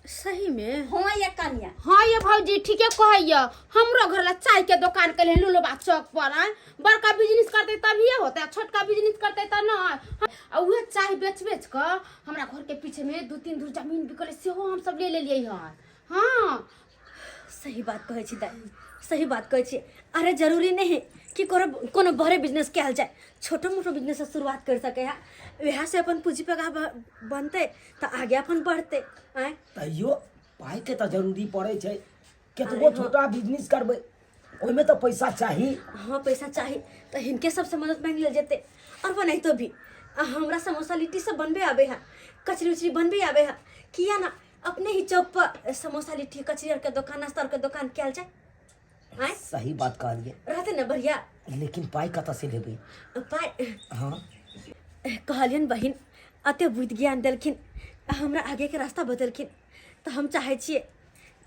सही में? हाँ ये कनिया। हाँ ये भौजी ठीके कहैया, हमरो घर ला चाय के दोकान के लुलुबा चौक पर। आय बड़का बिजनेस करते तभिए होते, आ छोटका बिजनेस करते तऽ नहीं। आ उहे चाय बेच बेच कऽ हमरा घर के पीछे में 2-3 धूर जमीन बिकले, सेहो हम सब ले लेलियै हन। हाँ सही बात कहै छी दाइ, सही बात कहै छी। अरे जरूरी नहीं है कि कोनो कोनो बड़े बिजनेस कयल जाय, छोटो मोटो बिजनेस से शुरुआत कर सके है, वएह से अपन पूंजी पगा बनतै तऽ आगे अपन बढ़तै। आँय तैयो पाइके तऽ जरूरी पड़ै छै, कतबो छोटा बिजनेस करबै ओहिमे तऽ पैसा चाही। हाँ पैसा चाही तऽ हिनके सबसे मदद मांगि लेल जेतै। और बनाइतो भी आ हमरा समोसा लिट्टी सब बनबे आबै है, कचरी उचरी बनबे आबै है, किया ना अपने ही चौक पर समोसा लिट्टी कचरी आरके दोकान, नाश्ता आरके दोकान कयल जाय? आँय सही बात कहलियै। रहतै ने बढ़िया। लेकिन पाइ कतऽ से लेबै? पाइ? हाँ कहलियनि बहिन अते बुद्धि ज्ञान देलखिन, हमरा आगेके रास्ता बतेलखिन, तऽ हम चाहै छियै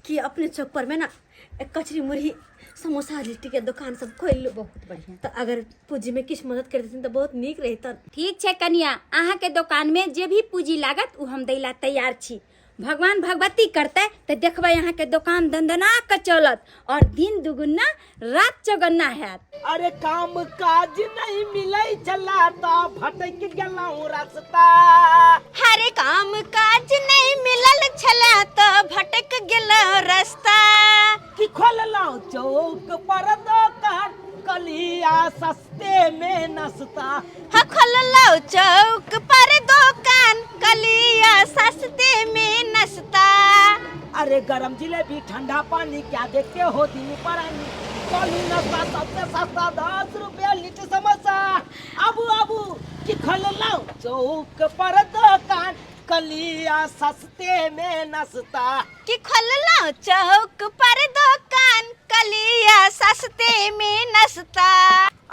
कि अपने चौक पर में ना कचरी मुरही समोसा लिट्टी के दोकान सब खोलि लू। बहुत बढ़िया। तऽ अगर पूंजी में किछु मदद कर देथिन तऽ बहुत नीक रहितन। ठीक छै कनिया, अहाँके दोकानमे जे भी पूंजी लागत ओ हम दै ला तैयार छी। भगवान भगवती करतै तऽ देखबै अहाँके दोकान दनदना कऽ चलत और दिन दुगुना रात चौगन्ना हैत। अरे काम काज नहीं मिलै छला तऽ भटक गेलहुँ रास्ता। हरे काम काज नहीं मिलल छला तऽ भटक गेलहुँ रास्ता। कि खोललहुँ चौक पर दोकान कलिया सस्ते में नस्ता। हाँ खोललहुँ चौक पर दोकान कलिया सस्ते में नस्ता। अरे गरम जिलेबी ठंडा पानी क्या देखते हो दिन परानी, चलू नाश्ता सबसे सस्ता 10 रुपया लीटर समोसा। आबू आबू कि खोललहुँ चौक पर दोकान कलिया सस्ते में नस्ता। कि खोललहुँ चौक पर दोकान कलिया सस्ते में नस्ता।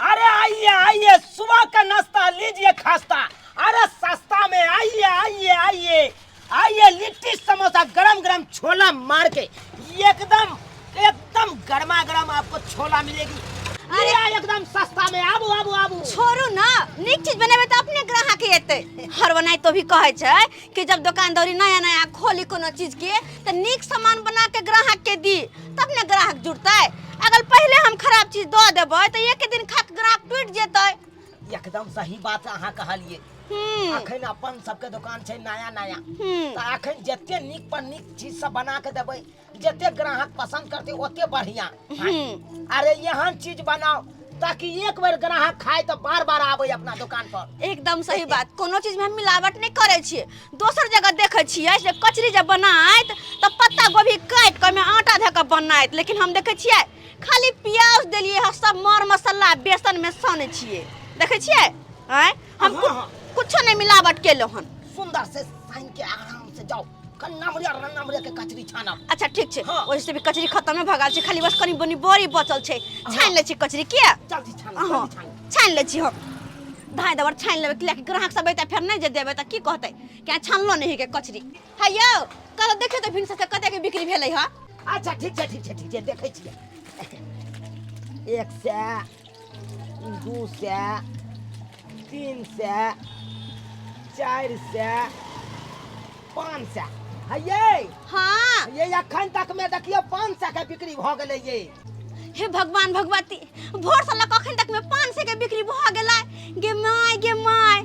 अरे आइए आइए सुबह का नाश्ता लीजिए खास्ता, अरे सस्ता में आइए आइए आइए आइए लिट्टी समोसा गरम गरम छोला मार के एकदम एकदम गर्मा गर्म आपको छोला मिलेगी। अरे एकदम सस्ता में, आबू आबू आबू। छोड़ू ना, नीक चीज बनेबै तऽ अपने ग्राहक एतै। हर बनाइ तो भी कहै छै कि जब दोकान दौरी नया नया खोली कोनो चीज के तऽ नीक सामान बना के ग्राहक के दी, तब ने ग्राहक जुड़तै। अगर पहिले हम खराब चीज दऽ देबै तऽ एक दिन खा के ग्राहक टूटि जेतै। एकदम सही बात अहाँ कहलिए। अखन अपन सबके दुकान छै नया नया, तऽ अखन जते नीक पर नीक चीज सब बना के देबै, जते ग्राहक पसंद करते ओते बढ़िया। अरे एहन चीज बनाओ ताकि एक बेर ग्राहक खाए तो बार बार आवे अपना दुकान पर। एकदम सही बात। कोनो चीज में हम मिलावट नहीं करे छियै। दोसर जगह देखै छियै जे कचरी जब बनायत तऽ पत्ता गोभी काटि कऽ ओहिमे आटा धऽ कऽ बनायत, लेकिन हम देखै छियै खाली प्याज देलियै हँ, सब मर मसाला बेसन में सनै छियै। देखै छियै आँय, हम कुछो नहीं मिलावट केलहुँ हन। सुंदर से साइन के आराम से जाओ, कन्ना मुरिया रन्ना मुरिया के कचरी छानब। अच्छा ठीक छै। हाँ। ओहिसँ भी कचरी खतमे भऽ गेल छै, खाली बस कनि बनी बड़ी बचल छै। छानि लै छी कचरी किया? जल्दी छान, हाँ। जल्दी छान। छानि लै छी हम, धाय दबर छानि लेबै, किएकि ग्राहक सब अयतै फेर नहि जे देबै तऽ की कहतै कि छानलो नहि के कचरी। हे यौ, कल देखियौ तऽ भिनसर से कतेक बिक्री भेलै हँ। अच्छा ठीक छै, ठीक छै, ठीक छै, देखै छियै। 100, 200, 300, 400, 500। हे हाँ। ये अखन तक में देखियौ 500 के बिक्री भऽ गेलै ये। हे भगवान भगवती, भोर से लऽ कऽ अखन तक में 500 के बिक्री भऽ गेलै। गे my, गे my,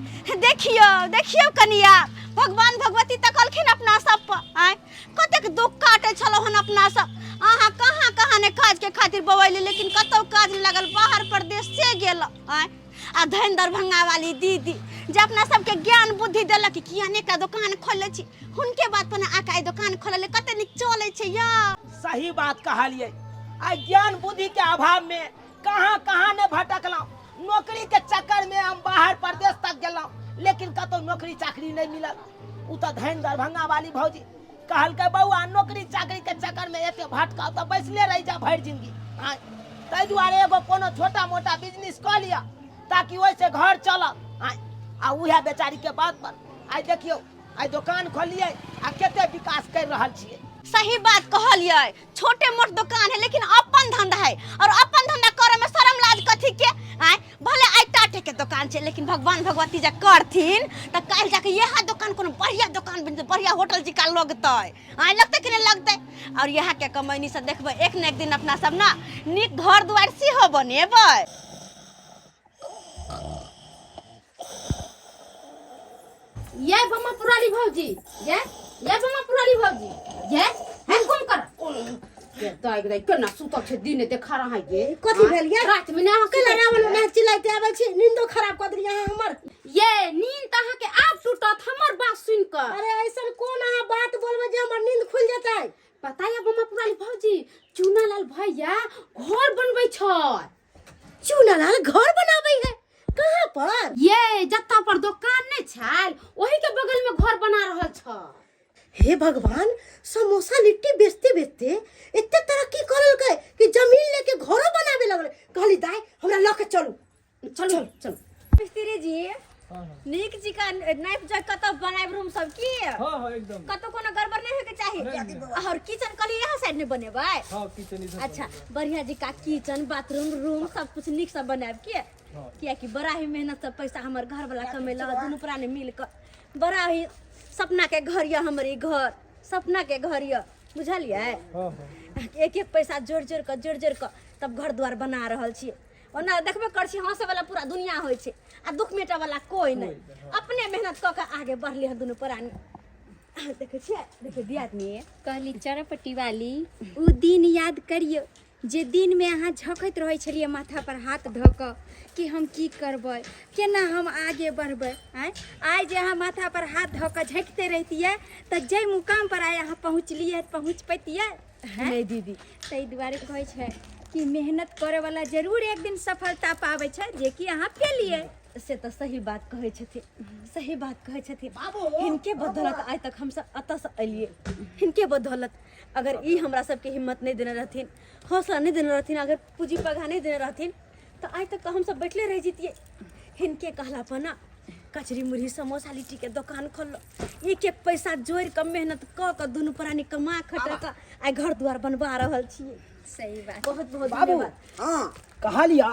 देखियौ देखियौ कनिया, भगवान भगवती तकलखिन अपना सब पर। आँय, कतेक दुख काटै छलहुँ हन अपना सब। अहाँ कहाँ कहाँ ने काज के खातिर बौएली, लेकिन कतौ काज नहि लागल, बाहर परदेश से गेल। आँय, आ धन दरभंगा वाली दीदी जे अपना सबके ज्ञान बुद्धि देलक कि किया ने एकटा दोकान खोलले छी, हुनके बात पर आके आइ दोकान खोलले, कते नीक चलै छै यौ। सही बात कहलिए। आइ ज्ञान बुद्धि के अभाव में कहाँ कहाँ ने भटकलहुँ। नौकरी के चक्कर में हम बाहर परदेश तक गेलहुँ, लेकिन कतौ नौकरी चाकरी नहीं मिलल। उ तऽ धन दरभंगा वाली भौजी कहलकै बौआ नौकरी चाकरी के चक्कर में एते भटकाव तऽ बैसले रहि जा भरि जिंदगी। आँय, ताहि दुआरे एगो कोनो छोटा मोटा बिजनेस कऽ लिअ ताकि ओहिसँ घर चलत। आँय, आ उएह बेचारी के बात पर आइ देखियौ आइ दोकान खोललियै आ कते विकास करि रहल छियै। सही बात कहलियै, छोटे मोट दुकान है लेकिन अपन धंधा है, और अपन धंधा करे में शर्म लाज कथी के? आँय, भले आइ टाटे के दुकान छै, लेकिन भगवान भगवती जे करथिन तऽ काल्हि जाके इएह दुकान कोनो बढ़िया दुकान बनि जेतै, बढ़िया होटल जिका लगतै। आँय, लगतै कि नहि लगतै? और इएह के कमैनी से देखबै एक ने एक दिन अपना सब ना नीक घर दुआरि सेहो बनेबै। ये बमा पुराली भौजी, ये ये बमा पुराली भौजी, ये हम कौन कर ये दाई दाई केना सुतल छै दिन देखा रहा है ये। कथी भेल ये? रात में ना केना रावण में चिल्लाइते आबै छी, नींदो खराब कऽ देलियै अहाँ हमर। ये नींद त अहाँ के आब टूटत हमर बात सुन कऽ। अरे ऐसन कोन अहाँ बात बोलबै जे हमर नींद खुलि जेतै? पता या बमा पुराली भौजी, चूनालाल भैया घर बनबै छै। चूनालाल घर बनाबै है कहाँ पर? ये जत्ता पर दुकान नहीं छाल वही के बगल में घर बना रहल छ। हे भगवान, समोसा लिट्टी बेचते बेचते एते तरक्की करलकै कि जमीन लेके घरो बनाबे लगल। कहली दाई हमरा लऽ के चलू। चलू चलू। मिस्त्री जी नीक जी का नाइफ जग कतौ बनायब रूम सब की? हाँ हाँ एकदम, कतौ कोनो गड़बड़ नहीं होय के चाही। और किचन कहली यहाँ साइड में बनेबै? हाँ किचन इधर। अच्छा बढ़िया जी का किचन बाथरूम रूम सब कुछ नीक से बनायब के? हाँ। कियाकि बड़ा ही मेहनत से पैसा हमर घर वाला कमेलक, दुनू प्राणी मिल के बड़ा ही सपना के घर यऽ हमर, ई घर सपना के घर यऽ, बुझलियै? हाँ हाँ। एक एक पैसा जोड़ जोड़ कऽ जोड़ जोड़ कऽ तब घर द्वार बना रहल छियै। ओना देखबे कर छी हंसे वाला पूरा दुनिया होइ छै आ दुख मेटे वाला कोई नहीं। अपने मेहनत कऽ के आगे बढ़ली हन दुनू प्राणी। देखै छियै, देखियौ दियादनी। कहली चरपट्टी वाली, उ दिन याद करियौ जे दिन में अहाँ झखैत रहै छलियै माथा पर हाथ धऽ कऽ कि हम की करबै, केना हम आगे बढ़बै। आँय, आइ जे अहाँ माथा पर हाथ धऽ कऽ झकिते रहितियै तऽ जाहि मुकाम पर आइ अहाँ पहुँचलियै पहुँच पैतियै? नहीं दीदी। ताहि दुआरे कहै छै कि मेहनत करे वाला जरूर एक दिन सफलता पाबै छै, जे कि अहाँ पेलियै। से तऽ सही बात कहै छथिन, सही बात कहै छथिन। बाबू, हिनके बदौलत आइ तक हमसब एतऽ से एलियै, हिनके बदौलत। अगर ई हमरा सबके हिम्मत नहि देने रहथिन, हौसला नहि देने रहथिन, अगर पूँजी पघा नहि देने रहथिन तऽ आइ तक तऽ हमसब बैठले रहि जैतियै। हिनके कहला पर ना कचरी मुरही समोसा लिट्टी के दोकान खोललहुँ, एक एक पैसा जोड़ि कऽ मेहनत कऽ कऽ दुनू प्राणी कमा खटा कऽ आइ घर द्वार बनबा रहल छियै। सही बात। बहुत बहुत बाबू। धन्यवाद। हाँ कहलिया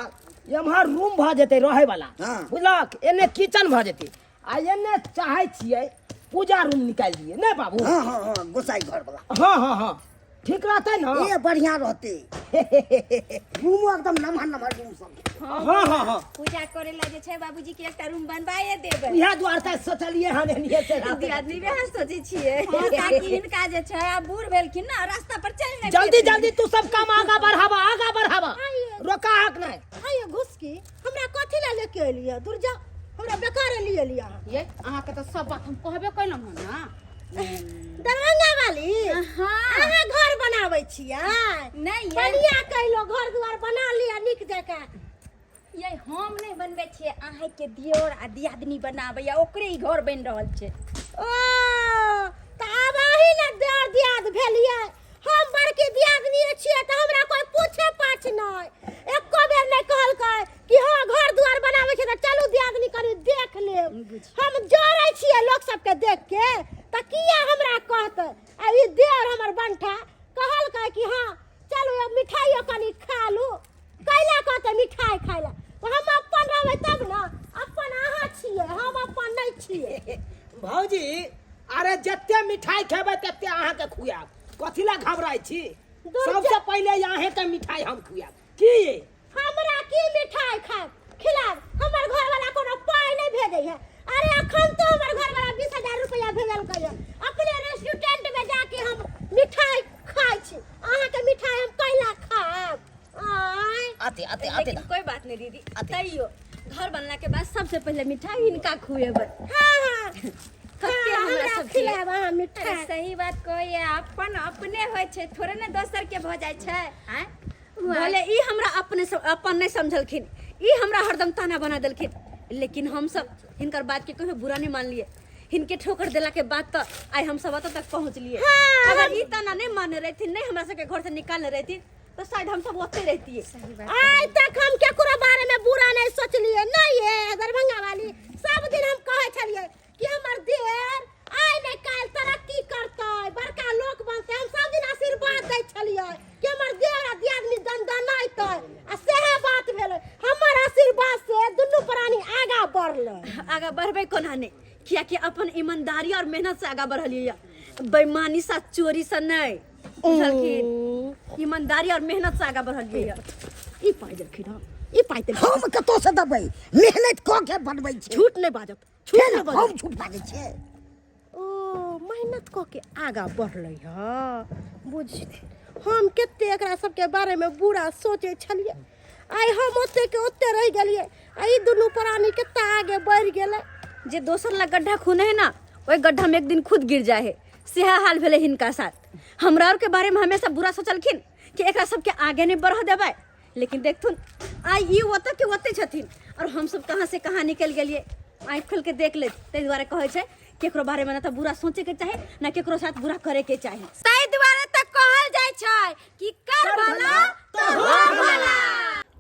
एम्हर रूम भऽ जेतै रहै वाला। हाँ। बुझलक? एने किचन भऽ जेतै आ एने चाहै छियै पूजा रूम निकालि दियै, नहि बाबू? हाँ हाँ हाँ, गोसाई घर वाला। हाँ हाँ हाँ। ठीक रहतै ने? ए बढ़िया रहते, रूमो एकदम नमहर नमहर रूम सब। हाँ हाँ हाँ। पूजा करे ला जे छै बाबूजी के एकटा रूम बनवाए देबै। इएह दुआरे तऽ सोचलियै हन एनिये से रहतै। दियादनी वएह सोचै छियै। हाँ, ताकि हिनका जे छै आब बूढ़ भेलखिन ना, रास्ता पर चलि नहि जल्दी पेथिन। जल्दी तू सब काम आगा बढ़ावा, आगा बढ़ावा, रोका हक नहीं। आइए घुसकी, हमरा कथी ला लेके एलियै? दूर जा, हमरा बेकार लिए एलियै अहाँ। ये अहाँके तऽ सब बात हम कहबे कयलहुँ हन ना। दरभंगा वाली। हाँ। अहाँ घर बनाबै छियै? नहि ये। बढ़िया कहलो, घर दुआर बना लिअ नीक जकाँ। ये हम नहि बनबै छियै, अहाँके दियोर आ दियादनी बनाबैया, ओकरे ई घर बनि रहल छै। ओ तऽ आब अही ने देर दियाद भेलियै। हम बड़की दियादनी छियै तऽ हमरा कोइ पूछे पाछ नहि, एको बेर नहि कहलकै कि हाँ घर दुआर बनाबै छै तऽ चलू दियादनी कनि देख लेब। हम जरै छियै लोक सबके देख के तऽ किया हमरा कहतै? आ ई देर हमर बंठा कहलकै कि हाँ चलू एगो मिठाइयो कनि खा लू। कैला कहतै मिठाइ खाइ लए? तऽ हम अपन रहबै तब ने, अपन अहाँ छियै, हम अपन नहि छियै। भौजी अरे जते मिठाई खेबै तते अहाँके खुआब, कथी ला घबराइ छी? सबसे पहिले अहाँके मिठाई हम खुआब। की हमरा की मिठाई खाएब खिलाएब? हमर घरवाला कोनो पाइ नहि भेजै है। अरे अखन तो हमर घरवाला 20,000 रुपया भेजलकै है, अपने रेस्टोरेंट में जाके हम मिठाई खाइ छी, अहाँके मिठाई हम कैला खाएब? आँय। आते आते आते। लेकिन कोई बात नहीं दीदी, तैयो घर बनला के बाद सबसे पहले मिठाई हिनका खुएबै। हाँ हाँ। कते हाँ, हमरा हमरा सबके खिलाएब अहाँ मिठाई। अरे सही बात कहैया, अपन अपने होइ छै, थोड़े ने दोसर के भऽ जाइ छै। आँय भले ई हमरा अपने अपन नहीं समझलखिन, ई हमरा हरदम ताना बना देलखिन, लेकिन हम सब हिनकर बात के कहियो बुरा नहीं मानलिए। हिनके ठोकर देला के बाद तो आइ हम सब एतऽ तक पहुँचलिए। हाँ, अगर ई ताना नहीं मानने रहथिन, नहीं हमरा सबके घर से निकालने रहथिन, तो शायद हम सब ओते रहतिए। आइ तक हम केकरो बारे में बुरा नहीं सोचलिए। नहीं ये दरभंगा वाली, सब दिन हम कहै छलिए कि हमर देर आइ नहीं काल्हि तरक्की करतै, बड़का लोक बनतै। हम सब दिन आशीर्वाद दै छलिए कि हमर देर आ दियादनी दनदनैतै, आ सएह बात भेलै। हमर आशीर्वाद से दुनू प्राणी आगा बढ़लै। आगा बढ़बै कोना नहि, कियाकि अपन ईमानदारी और मेहनत से आगा बढ़लिए, बेईमानी से चोरी से नहीं, बुझलखिन? ईमानदारी और मेहनत से आगा बढ़लिए। ई पाइ देलखिन हँ, ई पाइ देलखिन। हम कतौ से देबै? मेहनत कऽ के बनबै छै। झूठ नहि बाजत, झूठ फेर नहि बाजत। हम झूठ बाजै छियै? ओ मेहनत कऽ के आगा बढ़लै हँ। बुझथिन, हम कते एकरा सबके बारेमे बुरा सोचै छलियै, आइ हम ओते के ओते रहि गेलियै आ ई दुनू प्राणी कते आगे बढ़ि गेलै। जे दोसर लग गड्ढा खूने है ना, ओहि गड्ढा में एक दिन खुद गिर जाए है। सेहा हाल भेलै हिनका साथ। हमरा और के बारे में हमेशा बुरा सोचलखिन कि एकरा सबके आगे नहीं बढ़ देबै, लेकिन देखथुन आइ ई ओतऽ के ओते छथिन और हम सब कहाँ से कहाँ निकलि गेलियै। आँखि खोलि के देख ले। ताहि दुआरे कहै छै केकरो बारे में ना तऽ बुरा सोचे के चाही, ना केकरो साथ बुरा करे के चाही। ताहि दुआरे तऽ कहल जाइ छै कि कर भला तऽ हो भला।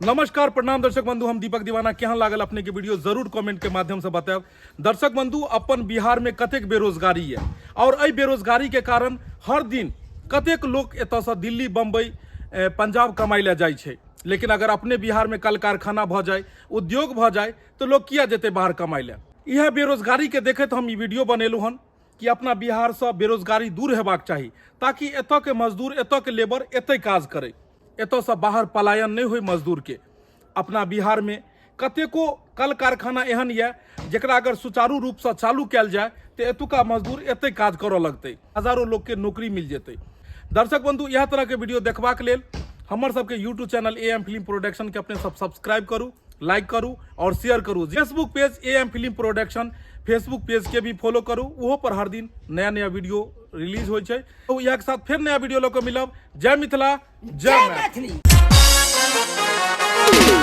नमस्कार, प्रणाम दर्शक बंधु, हम दीपक दीवाना। केहन लागल अपने के वीडियो जरूर कमेंट के माध्यम से बतायब। दर्शक बंधु, अपन बिहार में कतेक बेरोजगारी है और एहि बेरोजगारी के कारण हर दिन कतेक लोग एतऽ से दिल्ली, बम्बई, पंजाब कमाइ लए जाइ छै। लेकिन अगर अपने बिहार में कल कारखाना भऽ जाय, उद्योग भऽ जाय, तऽ लोग किया जेतै बाहर कमाइ लए? इएह बेरोजगारी के देखैत हम ई वीडियो बनेलहुँ हन कि अपना बिहार से बेरोजगारी दूर हेबाक चाही, ताकि एतऽ के मजदूर, एतऽ के लेबर एतै काज करै, एतऽ से बाहर पलायन नहि होय मजदूर के। अपना बिहार में कतेको कल कारखाना एहन यऽ जेकरा अगर सुचारू रूप से चालू कयल जाय तऽ एतुका मजदूर एतै काज करऽ लगतै, हजारों लोग के नौकरी मिल जेतै। दर्शक बंधु, इएह तरह के वीडियो देखबाक लेल हमर सबके YouTube channel A M film production के अपने सब सब्सक्राइब करू, लाइक करू और शेयर करू। Facebook page A M film production Facebook page के भी फॉलो करू, ओहो पर हर दिन नया नया वीडियो रिलीज होइ छै। तो इएह के साथ फेर नया वीडियो लऽ कऽ मिलब। जय मिथिला, जय मैथिली। मैथिली।